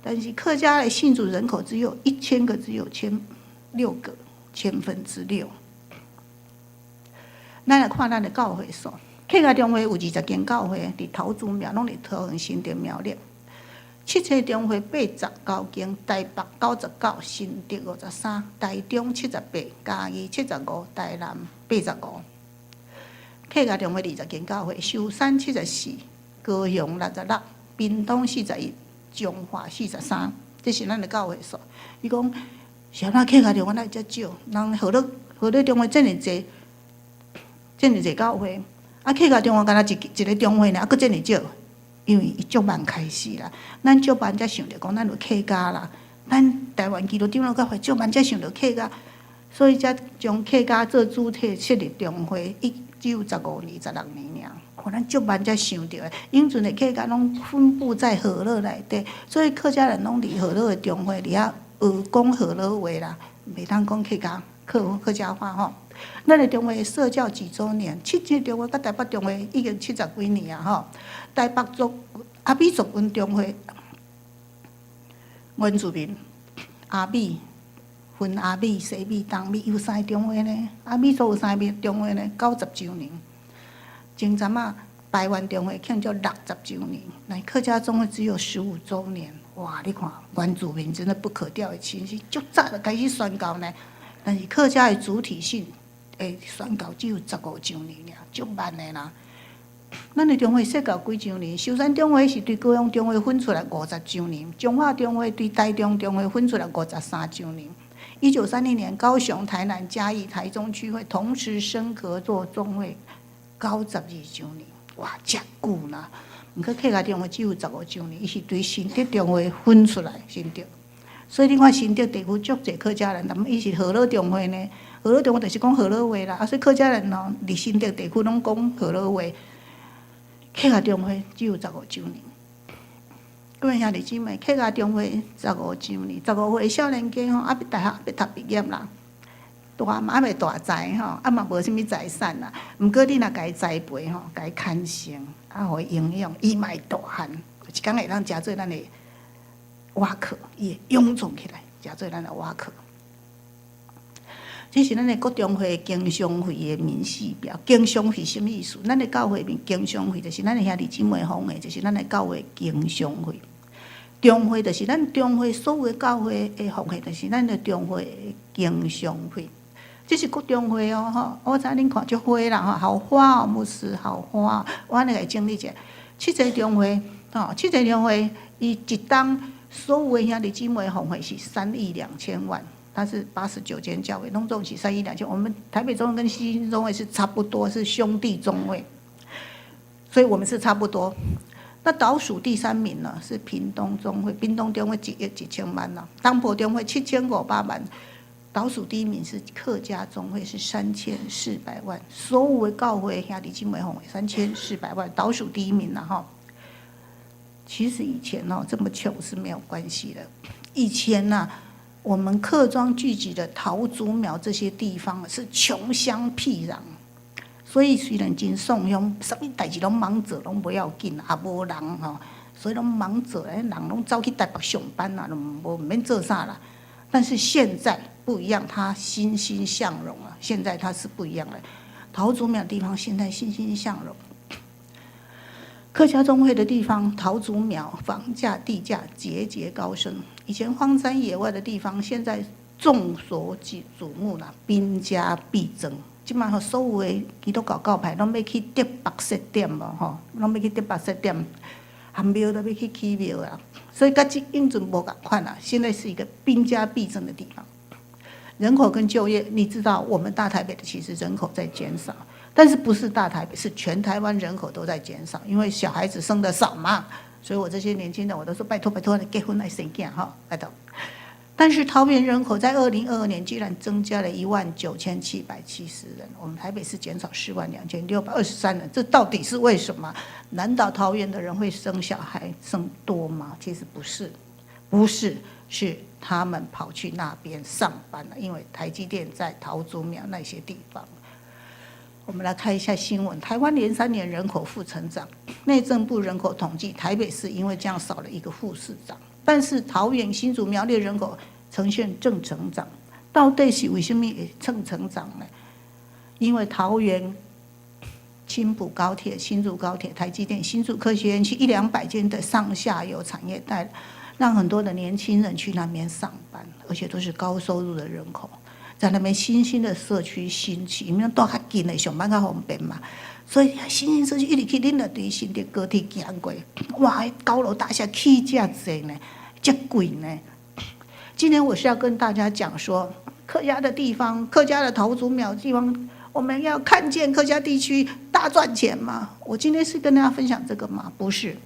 但是客家的信主人口只有1000個，只有千六個，千分之六。咱來看咱的教會數，客家中會有20間教會，佇桃竹苗攏佇桃園、新竹、苗栗。七星中會89間，台北99，新竹53，台中78，嘉義75，台南85。客家中會20間教會，壽山74，高雄66，屏東41，彰化43，這是咱的教會數。伊講是按怎客家中會哪會遮少？人河洛河洛中會遮爾濟，遮爾濟教會，啊客家中會敢若一一个中會爾，啊閣遮爾少，因為伊足慢開始啦。咱足慢才想著講咱有客家啦，咱台灣基督長老教會足慢才想著客家，所以才將客家做主體設立中會，只有15年、16年爾。看咱足慢才想著的，以前的客家攏分布在河洛內底，所以客家人攏佇河洛的中會佇遐學講河洛話啦，袂當講客家客客家話吼。咱的中會設教幾週年？七星中會佮台北中會已經70幾年啊吼。台北族阿美族群中會原住民阿美分阿美、西美、東美，有三個中會呢。阿美族有三个中會呢，90周年。前陣仔排灣中會慶祝60周年，來客家總會只有15周年。哇！你看原住民真的不可調的情形，足早就開始宣告呢。但是客家的主體性的宣告只有15周年爾，足慢的啦。咱的中會設教幾周年？壽山中會是對高雄中會分出來50周年，彰化中會對台中中會分出來53周年。1930年，高雄、台南、嘉義、台中區會同時升格做總會，92周年。哇，遮久啦！毋過客家中會只有十五周年，伊是對新竹中會分出來新竹，所以你看新竹地區足濟客家人，但伊是河洛中會呢。河洛中會就是講河洛話啦，啊，所以客家人哦，佇新竹地區攏講河洛話。客家中會只有十五周年。各位兄弟姊妹，客家中會十五周年，15歲少年家吼，猶未大學，猶未讀畢業啦，大嘛猶未大才吼，啊嘛無啥物財產啦。毋過你若共伊栽培吼，共伊牽成，啊，予伊營養，伊嘛會大漢，有一工會當食做咱的瓦殼，伊會蛹長起來，食做咱的瓦殼。這是咱的國中會經常費的明細表。經常費啥物意思？咱的教會面經常費就是咱的兄弟姊妹奉的，就是咱的教會經常費。中會就是咱中會所有的教會的奉獻，就是咱的中會的經常費。這是國中會哦，吼！我知恁看足花啦，吼，好花哦，牧師好花。我按呢來整理一下，七濟中會，吼，七濟中會，伊一冬所有的兄弟姊妹奉獻是3億2千萬。它是89間教會，攏總是3億2千。我們台北中會跟新興中會是差不多，是兄弟中會，所以我們是差不多。那倒數第三名呢，是屏東中會，屏東中會1億1千萬啦，東埔中會7500萬。倒數第一名是客家中會，是3400萬。所有的教會兄弟姊妹奉3400萬，倒數第一名了哈。其實以前哦，這麼窮是沒有關係的。以前呢，我們客莊聚集的桃竹苗這些地方是窮鄉僻壤，所以雖然真爽鄉，啥物代誌攏茫做，攏無要緊，也無人吼，所以攏茫做，人攏走去台北上班啦，攏無毋免做啥啦。但是現在不一樣，它欣欣向榮啊！現在它是不一樣的，桃竹苗地方現在欣欣向榮。客家中會的地方，桃竹苗房價地價節節高升。以前荒山野外的地方，現在眾所矚目啦，兵家必爭。這馬所有的基督教教派攏欲去竹北設點無吼，攏欲去竹北設點，含廟都欲去起廟啊。所以佮這永準無仝款啦。現在是一個兵家必爭的地方。人口跟就業，你知道我們大台北的其實人口在減少。但是不是大台北，是全台灣人口都在減少，因為小孩子生的少嘛。所以我這些年輕人，我都說拜託拜託，你結婚來生囝哈，拜託。但是桃園人口在2022年居然增加了19,770人，我們台北市減少42,623人，這到底是為什麼？難道桃園的人會生小孩生多嗎？其實不是，不是，是他們跑去那邊上班了，因為台積電在桃竹苗那些地方。我們來看一下新聞：台灣連3年人口負成長，內政部人口統計，台北市因為這樣少了一個副市長，但是桃園、新竹、苗栗人口呈現正成長，到底是為什麼會正成長呢？因為桃園青埔高鐵、新竹高鐵、台積電、新竹科學園區一兩百間的上下游產業帶，讓很多的年輕人去那邊上班，而且都是高收入的人口。在那邊新興的社區興起，因為蹛較近的上班較方便嘛，所以新興社區一直去，恁若對新竹高鐵行過，哇，高樓大廈起遮濟呢，遮貴呢。今天我是要跟大家講說，客家的地方，客家的桃竹苗地方，我們要看見客家地區大賺錢嗎？我今天是跟大家分享這個嗎？不是，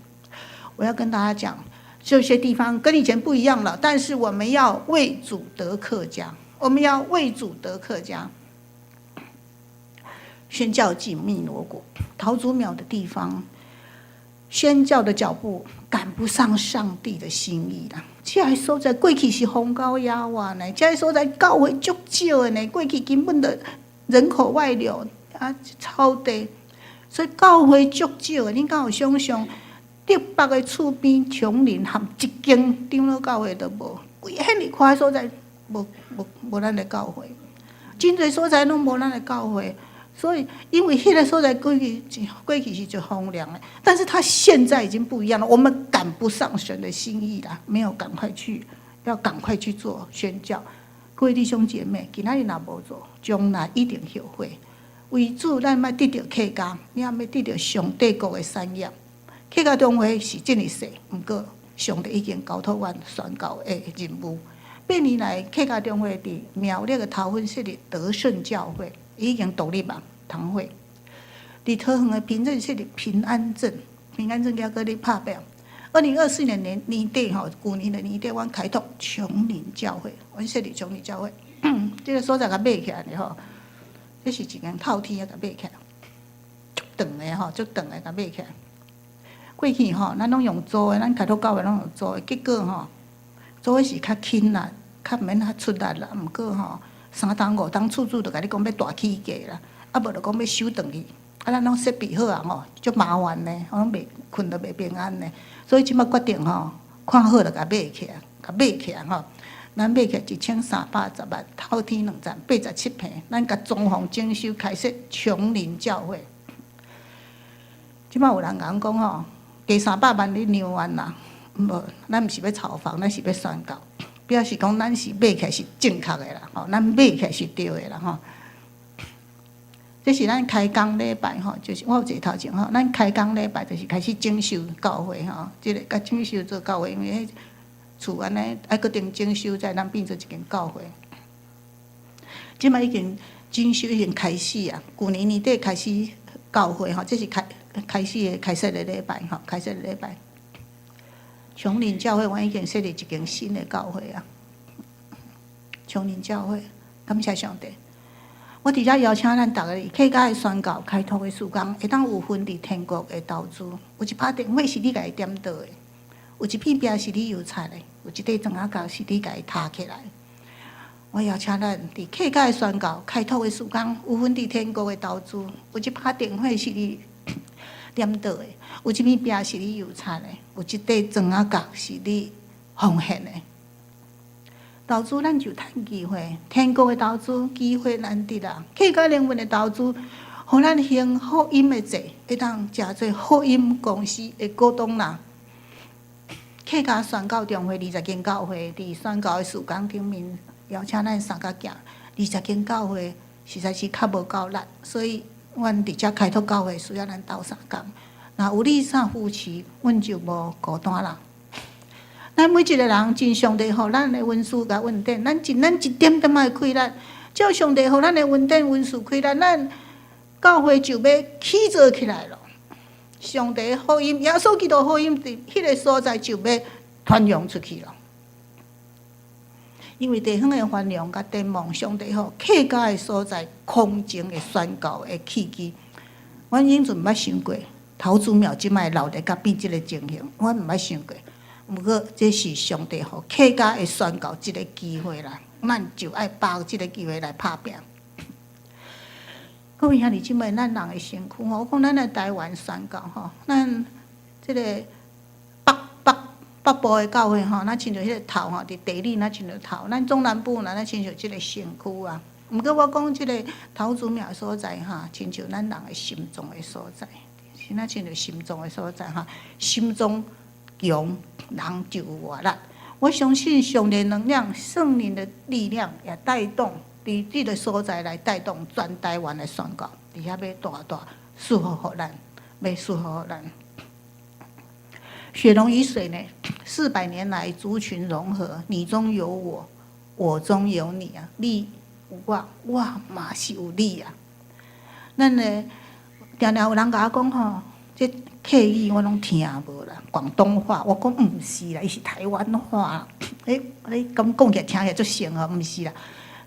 我要跟大家講，這些地方跟以前不一樣了，但是我們要為主得客家。我們要為主得客家，宣教緊密鑼鼓，桃竹苗的地方，宣教的腳步趕不上上帝的心意啦。這个所在過去是荒郊野外呢，這个所在教會足少的呢，過去根本就人口外流啊，草地，所以教會足少的。你敢有想象，竹北的厝邊叢林含一間長老教會都無，規遐爾寬所在。無無無咱的教會，真濟所在攏無咱的教會，所以因為彼個所在過去過去是足荒涼的，但是他現在已經不一樣了，我們趕不上神的心意啦，沒有趕快去，要趕快去做宣教。各位弟兄姐妹，今仔日若無做，將來一定後悔。為主，咱欲得著客家，你也欲得著上帝國的產業。客家中會是遮爾細，毋過上帝已經交託阮宣教的任務。8年來，客家中會佇苗栗的頭份設立得勝教會，已經獨立嘛，堂會。佇桃園的平鎮設立平安鎮，平安鎮猶閣咧拍拼。2024年年年底吼，舊年的年底，阮開拓芎林教會，阮設立芎林教會，這個所在共買起來的吼，這是一間透天仔共買起來，足長的吼，足長的共買起來。過去吼，咱攏用租的，咱開拓教會攏用租的，結果吼，租的是較輕啦，較毋免較出力啦。毋過吼，3冬5冬厝主就共你講欲大起價啦，啊無就講欲收轉去，啊咱攏設備好啊吼，足麻煩呢，我攏袂睏都袂平安呢。所以這擺決定吼，看好就共買起來，共買起來吼。咱買起來1310萬，透天兩層，87坪，咱共裝潢整修，開設芎林教會。這擺有人共阮講吼，加三百萬你兩萬啦，無，咱毋是欲炒房，咱是欲宣教，表示講咱是買起來是正確的啦，吼，咱買起來是對的啦，吼。這是咱開工禮拜吼，就是我有坐頭前吼，咱開工禮拜就是開始整修教會吼，這個共整修做教會，因為彼厝按呢愛閣重整修，才會當變做一間教會。這擺已經整修已經開始啊，舊年年底開始教會吼，這是開開始的開設的禮拜吼，開設的禮拜。芎林教會，阮已經設立一間新的教會啊。芎林教會，感謝上帝。我佇遮邀請咱逐个客家的宣教開拓的事工，會當有份佇天國的投資。有一拍電火是你共伊點著的，有一片壁是你油漆的，有一塊磚仔角是你共伊疊起來。我邀請咱佇客家的宣教開拓的事工，有份佇天國的投資。有一拍電火是你點著的，有一片壁是你油漆的，有一塊磚仔角是你奉獻的。投資咱就趁機會，天國的投資機會難得啊！客家靈魂的投資，予咱行福音的債，會當成做福音公司的股東啦。客家宣教中會20間教會，佇宣教的事工頂面，邀請咱相佮行。20間教會實在是較無夠力，所以阮佇遮開拓教會需要咱鬥相共。若有你啥扶持，阮就無孤單啦。咱每一個人盡上帝予咱的恩賜佮恩典，咱盡咱一點點仔的氣力，照上帝予咱的恩典恩賜氣力，咱教會就欲起做起來咯。上帝的福音，耶穌基督福音佇彼個所在就欲傳揚出去咯。因為地方的繁榮佮展望，上帝予客家的所在空前的宣教的契機。阮永春毋捌想過，頭祖廟這擺鬧熱甲變這个情形，阮毋捌想過。毋過，這是上帝予客家的宣教這个機會啦，咱就愛把握這个機會來拍拼。各位兄弟姊妹，咱人的身軀吼，我講咱來台灣宣教吼，咱這个北北北部的教會吼，咱親像彼个頭吼，佇地理若親像頭，咱中南部若咱親像這个身軀啊。毋過我講這個頭祖廟所在吼，親像咱人的心臟的所在，是若親像心臟的所在吼，心臟強，人就有活力。我相信上帝能量、聖靈的力量也帶動佇這个所在來帶動全台灣的宣教，佇遐欲大大祝福予咱，欲祝福予咱。血濃於水呢，400年來族群融合，你中有我，我中有你啊！你有我，我嘛是有你啊！咱呢，定定有人共我講吼，這客語我攏聽無啦，廣東話我講毋是啦，伊是台灣話。欸，你咁講起來聽起來足像吼，毋是啦。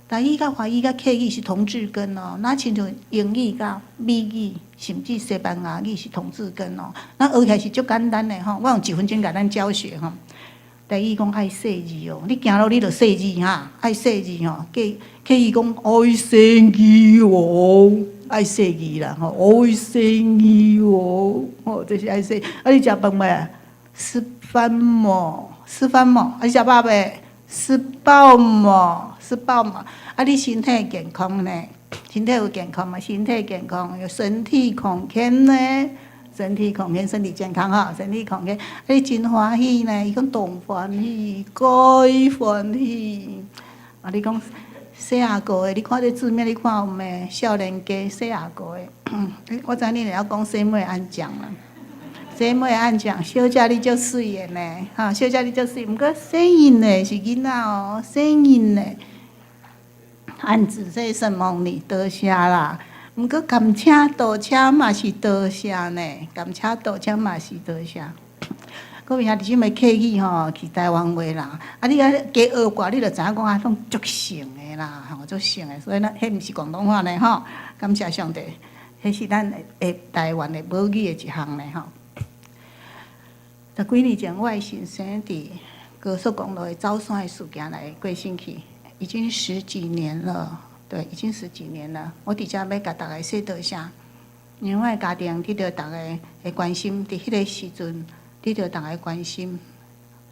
台語佮華語佮客語是同字根哦，若親像英語佮美語，甚至西班牙語是同字根哦。咱學起來是足簡單的吼，我用一分鐘共咱教學吼。台語講愛細膩哦，你行路你著細膩哈，愛細膩吼。客客語講愛細膩哦，愛細膩啦吼，愛細膩哦，吼，這是愛細。啊，你食飯未？食飯無？食飯無？啊，你食飽未？吃飽無？吃飽無？啊，你身體健康呢？身體有健康嗎？身體健康，有身體康健呢？身體康健，身體健康吼，身體康健。啊，你真歡喜呢？伊講當歡喜，該歡喜。啊，你講細阿哥的，你看這字面，你看有無？少年家細阿哥的，我知你會曉講細妹按講啦。細妹按講，小姐你足媠的呢，哈，小姐你足媠。毋過聲音呢是囡仔哦，聲音呢，按子這什麼你多謝啦。毋過甘車倒車嘛是多謝呢，甘車倒車嘛是多謝。各位兄弟姊妹客語吼，是台灣話啦。啊，你啊加學過，你就知影講啊，攏足成的啦，吼，足成的。所以咱彼毋是廣東話呢，吼。感謝上帝，彼是咱的台灣的母語的一項呢，吼。十幾年前，我的先生佇高速公路的走山的事件來過身去，已經十幾年了。對，已經十幾年了。我佇遮欲共逐家說多謝，因為我的家庭得著逐家的關心，佇彼個時陣得著逐家關心，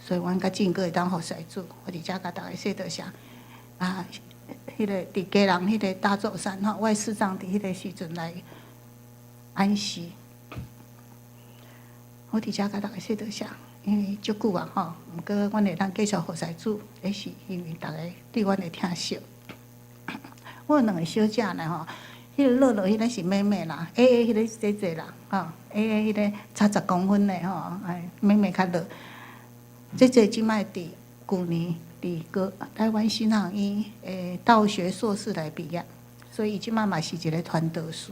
所以阮較進閣會當服侍主。我佇遮共逐家說多謝。啊，彼個佇基隆彼個大座山吼，我的師長佇彼個時陣來安息。我佇遮共逐家說多謝，因為足久啊吼，毋過阮會當繼續服侍主，彼是因為逐家對阮的疼惜。我有兩個小姐呢吼，彼個樂樂彼個是妹妹啦，A A 彼個是姐姐啦，吼，A A 彼個差10公分呢吼，哎，妹妹較弱。姐姐這擺佇舊年佇高台灣神學院的道學碩士來畢業，所以伊這擺嘛是一個傳道師，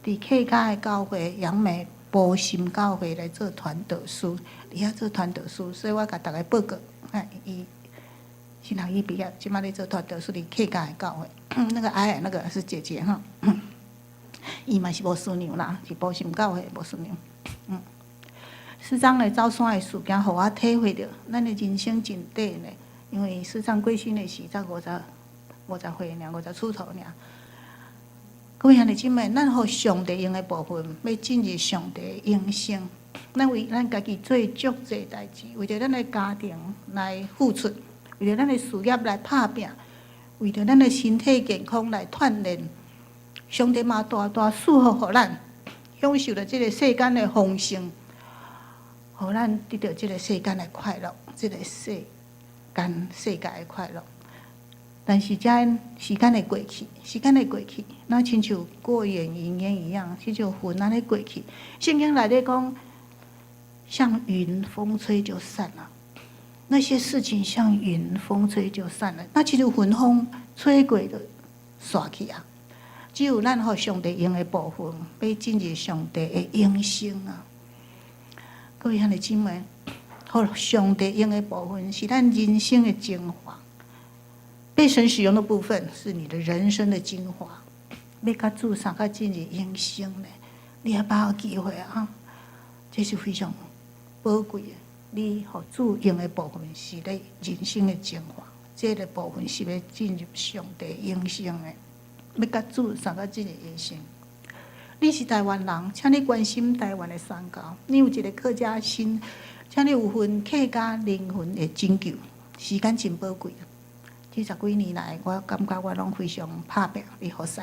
佇客家的教會楊梅埔心教會來做傳道師，佇遐做傳道師，所以我共逐家報告，哎，伊神學院畢業，這擺咧做傳道師，佇客家的教會。那個矮矮那個是姐姐哈，伊嘛是牧師娘啦，是埔心教會牧師娘。師長的走山的事件，予我體會著，咱的人生真短呢。因為師長過身的時才50歲爾，50出頭爾。各位兄弟姊妹，咱予上帝用的部分，欲進入上帝的永生。咱為咱家己做足濟代誌，為著咱的家庭來付出，為著咱的事業來拍拚，為著咱的身體健康來鍛鍊。上帝嘛大大賜福予咱，享受著這個世間的豐盛，予咱得著這個世間的快樂，這個世間世界的快樂。但是這時間會過去，時間會過去，那親像過眼雲煙一樣，親像雲按呢過去。聖經內底講，像雲風吹就散了，那些事情像雲風吹就散了，那親像雲風吹過就煞去啊。只有咱予上帝用的部分，欲進入上帝的永生啊！各位兄弟姊妹，予上帝用的部分是咱人生的精華。被神使用的部分是你的人生的精華。欲佮主相佮進入永生呢？你還把握機會啊！這是非常寶貴的。你予主用的部分是你人生的精華，這個部分是欲進入上帝永生的。欲佮主相佮進入永生。你是台灣人，請你關心台灣的宣教。你有一個客家心，請你有份客家靈魂的拯救。時間真寶貴。這十幾年來，我感覺我攏非常拍拚佇服侍，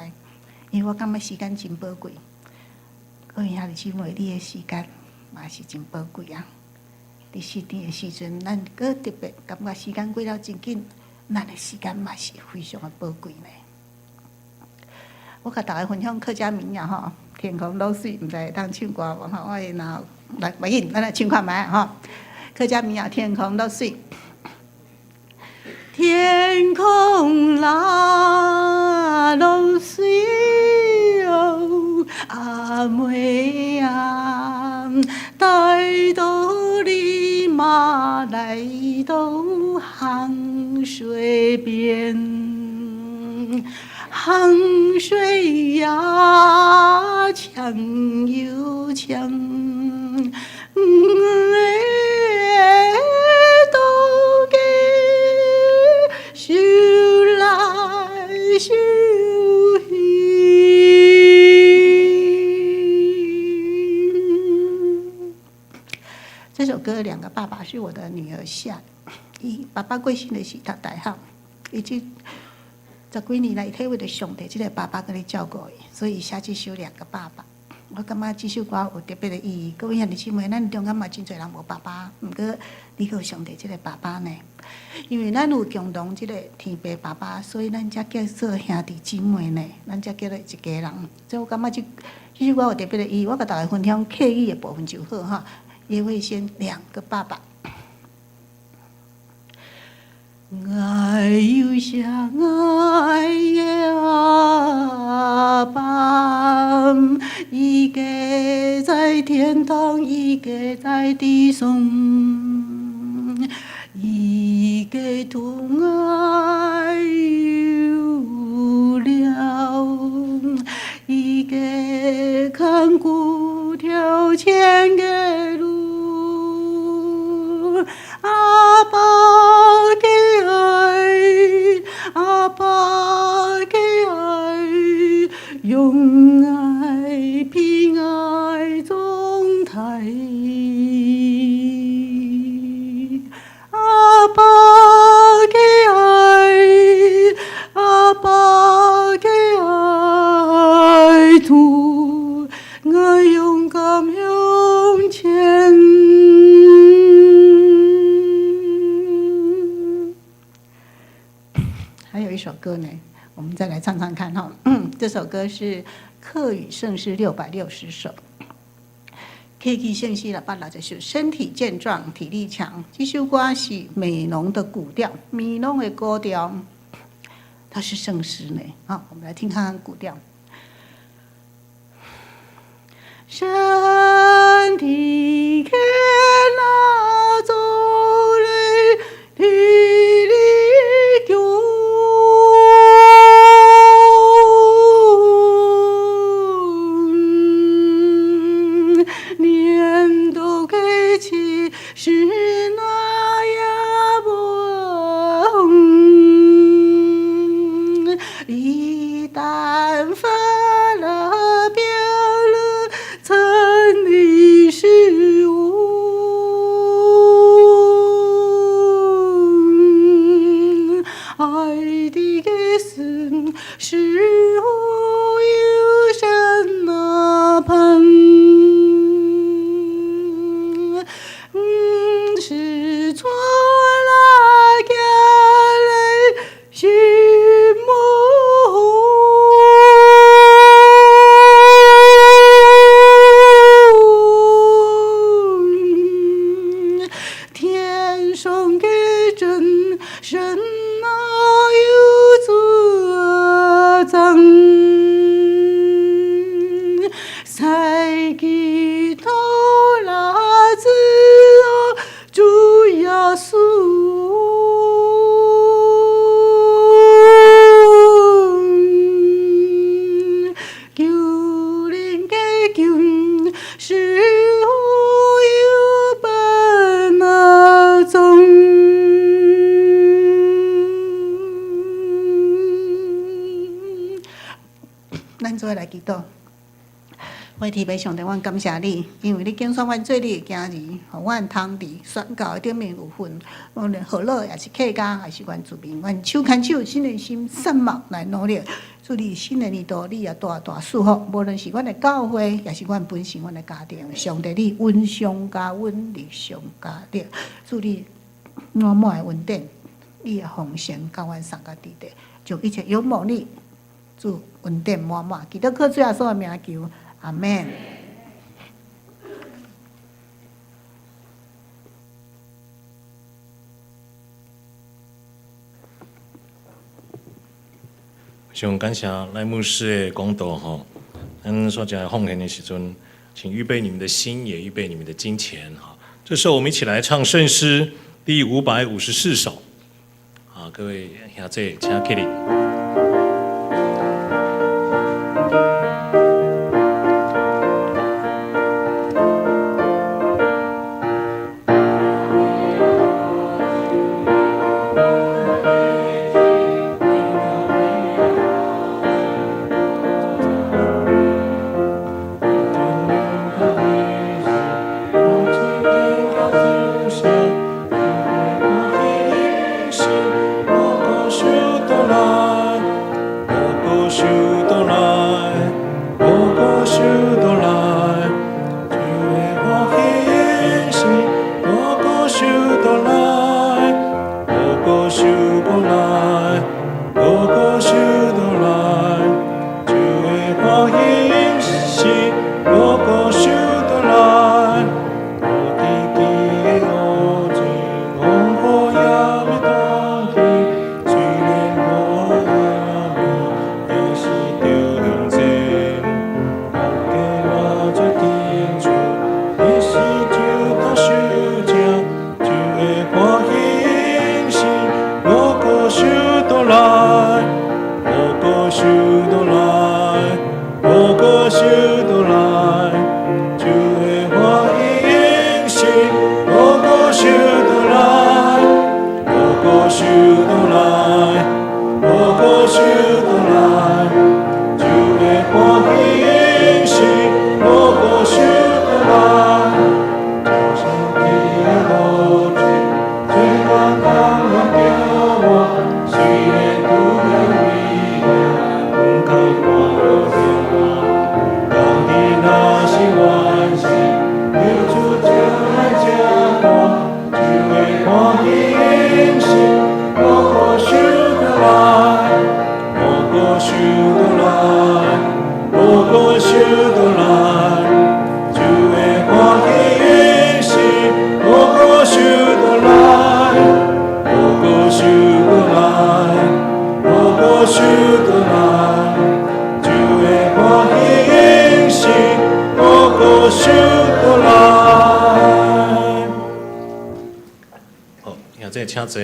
因為我感覺時間真寶貴。各位兄弟姊妹，你的時間嘛是真寶貴啊！佇失智的時陣，咱閣特別感覺時間過了真緊，咱的時間嘛是非常的寶貴呢。我共逐家分享客家民謠吼，天空落水，毋知會當唱歌無吼？我會若來，無緊，咱來唱看覓吼。客家民謠《天空落水》。天空啦落水哦，阿妹啊，帶到你媽來到杭水邊，杭水呀，強又強，哎，都給修來修去。這首歌《兩個爸爸》是我的女兒下，伊爸爸過身的時讀大學，伊這十幾年來，伊體會著上帝這个爸爸閣咧照顧伊，所以伊寫這首《兩個爸爸》。我感覺這首歌有特別的意義。各位兄弟姊妹，咱中間嘛真濟人無爸爸，毋過你閣有上帝這个爸爸呢。因為咱有共同這个天父爸爸，所以咱才叫做兄弟姊妹呢，咱才叫做一家人。所以我感覺這首歌有特別的意義。我共大家分享客語的部分就好哈。葉慧仙兩個爸爸。愛有啥愛的阿爸，一個在天堂，一個在地上，一個疼愛有了，一個看顧頭前的路，阿爸的愛，阿爸的愛，用愛平安總帶。阿爸的愛，阿爸的愛，主我勇敢向前。還有一首歌呢，我們再來唱唱看哈。這首歌是客語聖詩660首。客語聖詩660首，身體健壯，體力強。這首歌是美濃的古調，美濃的古調，它是聖詩呢。好，我們來聽看看古調。身體健若做嘞，體力強。年度過70那也無，一旦發了病了，曾歷是無。愛的神是否有神那盼？是錯啦，行嘞心無。天上的真神哪有做證？在基督拉子主耶穌，求恁的救是否有本啊宗？咱做伙來祈禱。我天父上帝，阮感謝你，因為你揀選阮做你的囝兒，予阮通佇宣教的頂面有份。無論河洛，抑是客家，抑是原住民，阮手牽手，心連心，善目來努力。祝你新的年度，你也大大祝福。無論是阮的教會，抑是阮本身，阮的家庭，上帝你恩上加恩，力上加力。祝你滿滿的恩典，你的豐盛，共阮送到佇地，將一切仰望你，主恩典滿滿。祈禱靠主耶穌的名求。阿們。上感謝賴牧師的講道吼，咱說講奉獻的時陣，請預備你們的心，也預備你們的金錢哈。這時候我們一起來唱聖詩第554首。啊，各位兄弟，請起立。歡喜心，五穀收倒來，無枝枝的烏種，風雨也欲斷去，雖然我愛也是著向前。大家偌濟天主，彼時就通收成，就會歡喜心，五穀收倒來，五穀收倒來，五穀收倒來，就會歡喜心，五穀收倒來，五穀收倒來，五穀收倒來，就會歡喜心，五穀收倒來。早上起的雨水，水源甘願著我，雖然拄着危險，毋通看落下。工地若是完成，流出石來食飯，就會歡喜心，五穀收倒來，五穀收倒來，五穀收倒來，就會歡喜心，五穀收倒來，五穀收倒來，五穀收倒來，就會歡喜心，五穀收倒來。好，現在請坐，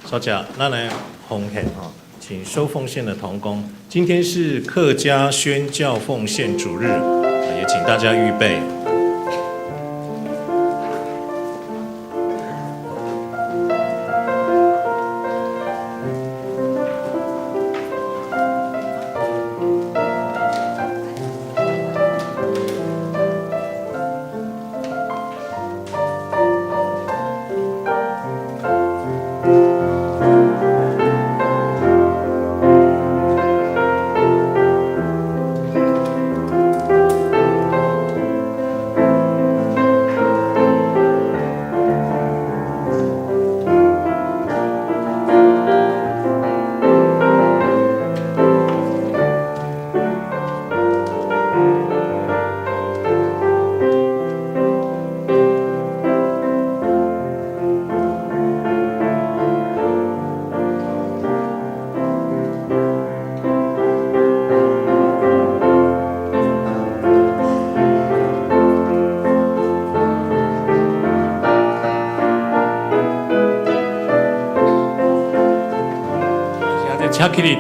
小姐，咱來奉獻吼，請收奉獻的同工。今天是客家宣教奉獻主日，也請大家預備。現在請起立。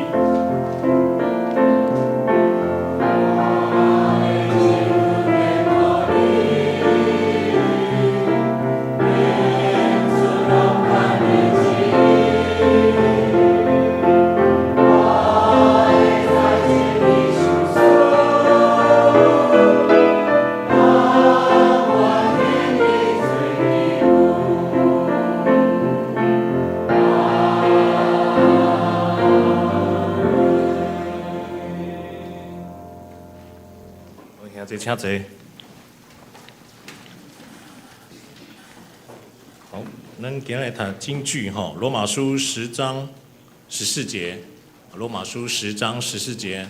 兄弟請坐。好，咱今日讀金句吼，《羅馬書》十章十四節，《羅馬書》十章十四節，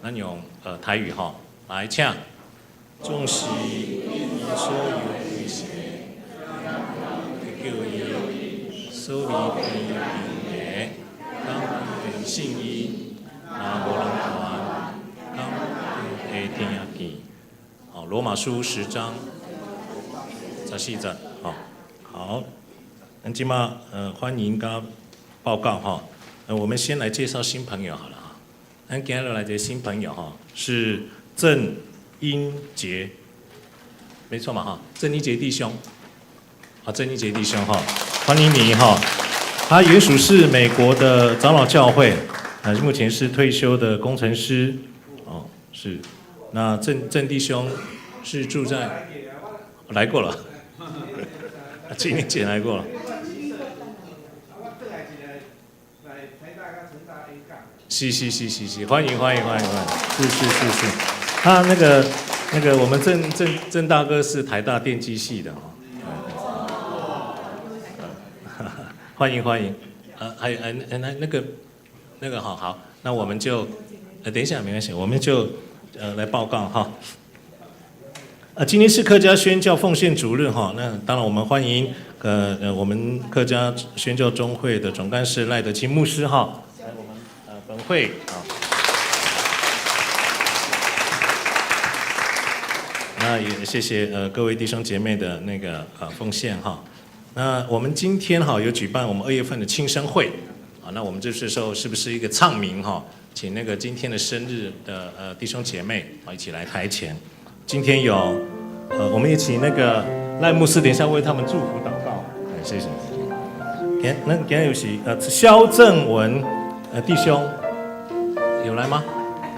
咱用台語吼來請。總是伊所有的事，叫伊所利平平的，敢會信伊，若無人傳，敢會聽見？好，《羅馬書》十章十四節，好，好，咱這馬歡迎佮報告哈，我們先來介紹新朋友好了哈，咱今日來這個新朋友哈是鄭英傑，沒錯嘛哈，鄭英傑弟兄，好，鄭英傑弟兄哈，歡迎你哈，他原屬是美國的長老教會，目前是退休的工程師，哦，是，那鄭弟兄是住在，來過了，幾年前來過了。是是是是是，歡迎歡迎歡迎歡迎，是是是是，他那個我們鄭大哥是台大電機系的哦，歡迎歡迎，還有那個好好，那我們就等一下沒關係，我們就來報告哈。今天是客家宣教奉獻主日哈，那當然我們歡迎我們客家宣教中會的總幹事賴德清牧師哈，來我們本會啊。那也謝謝各位弟兄姐妹的那個奉獻哈。那我們今天哈有舉辦我們2月份的慶生會啊，那我們這時候是不是一個唱名哈？請那個今天的生日的弟兄姐妹啊一起來台前。今天有我們一起那個賴牧師等一下為他們祝福禱告，謝謝。那今天有是蕭正文弟兄有來嗎？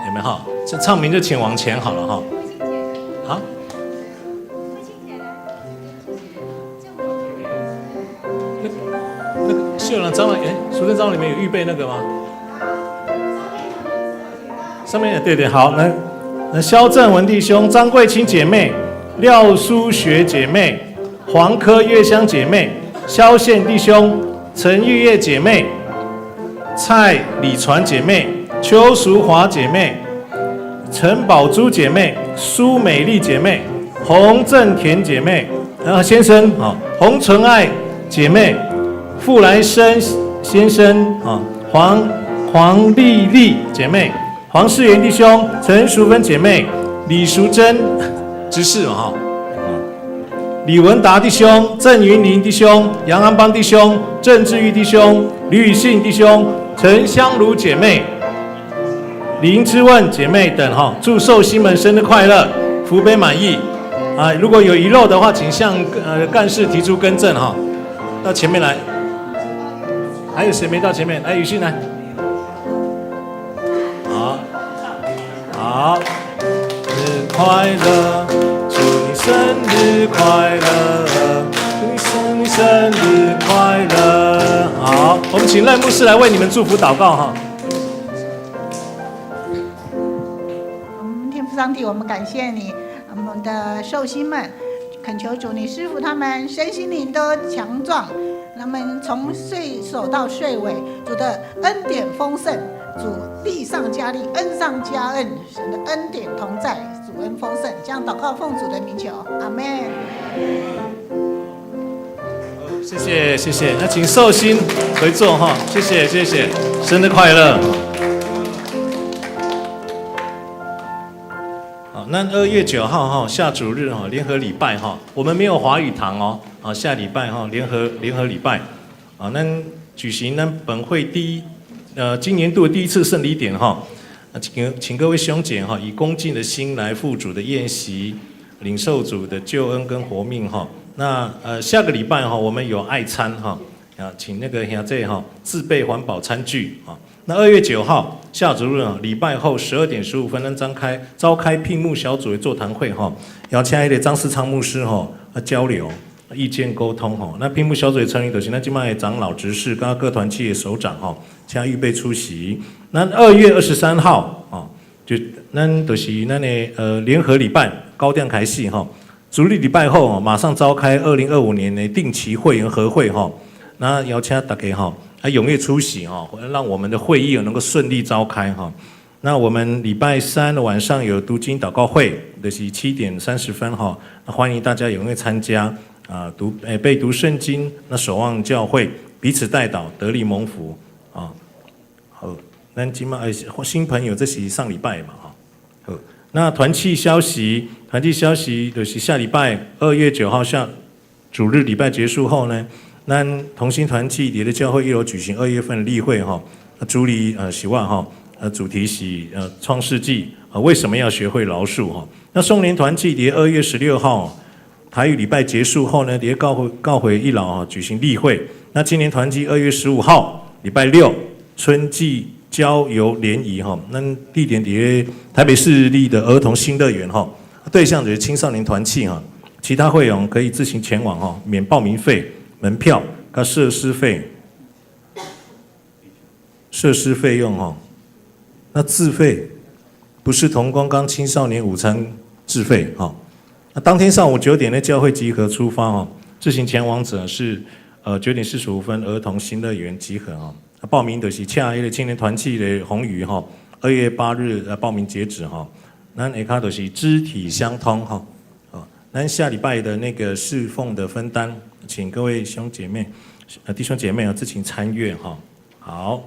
有沒有哈？這唱名就請往前好了哈。好。那個秀蘭長老，哎，淑珍長老裡面有預備那個嗎？上面對對，好，那蕭正文弟兄、張桂清姐妹、廖淑學姐妹、黃科月香姐妹、蕭憲弟兄、陳玉葉姐妹、蔡李傳姐妹、邱淑華姐妹、陳寶珠姐妹、蘇美麗姐妹、洪正田姐妹，然後先生啊，洪純愛姐妹、傅來生先生啊，黃麗麗姐妹。黃世元弟兄、陳淑芬姐妹、李淑珍執事哈，李文達弟兄、鄭雲林弟兄、楊安邦弟兄、鄭志玉弟兄、呂宇信弟兄、陳香如姐妹、林之問姐妹等哈，祝壽星們生日快樂，福杯滿溢啊！如果有遺漏的話，請向幹事提出更正哈。到前面來，還有誰沒到前面？來，宇信來。好，好，生日快樂，祝你生日快樂，祝你生日快樂。好，我們請賴牧師來為你們祝福禱告哈。我們天父上帝，我們感謝你，我們的壽星們，懇求主你賜福他們身心靈都強壯，他們從歲首到歲尾，主的恩典豐盛。主力上加力，恩上加恩，神的恩典同在，主恩豐盛。將禱告奉主的名求，阿門。謝謝謝謝，那請壽星回座哈，謝謝謝謝，生日快樂。好，那2月9號哈下主日哈聯合禮拜哈，我們沒有華語堂哦，啊下禮拜哈聯合禮拜，啊那舉行呢本會第一。今年度的第一次聖禮典哈，請各位兄姐哈，以恭敬的心來赴主的宴席，領受主的救恩跟活命哈。那下個禮拜哈，我們有愛餐哈，啊，請那個兄弟哈自備環保餐具啊。那2月9號下主日禮拜後12點15分，咱召開聘牧小組的座談會哈，邀請彼个張世昌牧師哈交流意見溝通哈。那聘牧小組的成員就是咱這擺的長老執事跟各團契的首長哈。請預備出席。那2月23號啊，就咱就是咱的聯合禮拜九點開始哈。主日禮拜後馬上召開2025年的定期會員合會哈。那邀請大家哈，啊踴躍出席哈，讓我們的會議能夠順利召開哈。那我們禮拜三的晚上有讀經禱告會，就是7點30分哈，歡迎大家踴躍參加啊，讀背讀聖經，那守望教會，彼此代禱，得力蒙福。啊，好，咱這擺新朋友這是上禮拜嘛，哈，好，那團契消息，團契消息就是下禮拜2月9號下主日禮拜結束後呢，咱同心團契佇咧教會一樓舉行2月份例會哈，主禮是我哈，主題是創世紀啊，為什麼要學會饒恕哈？那松年團契佇2月16號台語禮拜結束後呢，佇教會一樓哈舉行例會，那青年團契2月15號。禮拜六春季郊遊聯誼哈，那地點佇台北市立的兒童新樂園哈，對象就是青少年團契哈，其他會員可以自行前往哈，免報名費、門票佮設施費，設施費用哈，那自費不是同工剛青少年午餐自費哈，那當天上午9點呢，教會集合出發哈，自行前往者是。9點45分，兒童新樂園集合哦。報名就是請彼个青年團契的宏宇哈， 2月8日來報名截止哈。咱下跤就是肢體相通哈。哦，咱下禮拜的那個侍奉的分擔，請各位兄姐妹、弟兄姐妹啊自行參閱哈。好，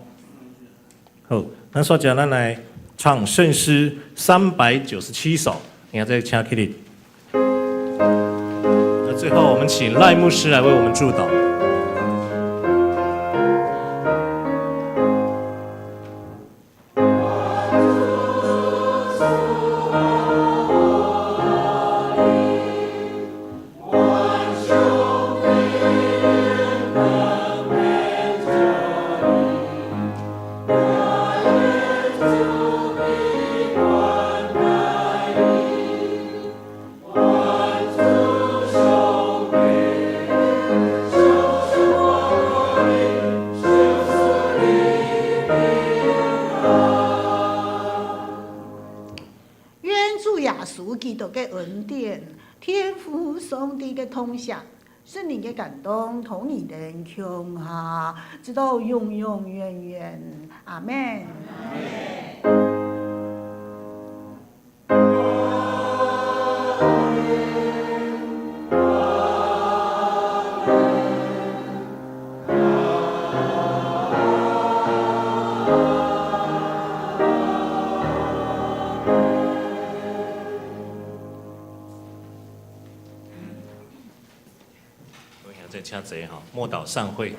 好，那說講咱來唱聖詩397首，你看這個請起立。那最後我們請賴牧師來為我們祝禱。願主耶穌基督的恩典、天父上帝的疼惜、聖靈的感動，同你們同行，直到永永遠遠。阿們。我想再請坐哈，默禱散會。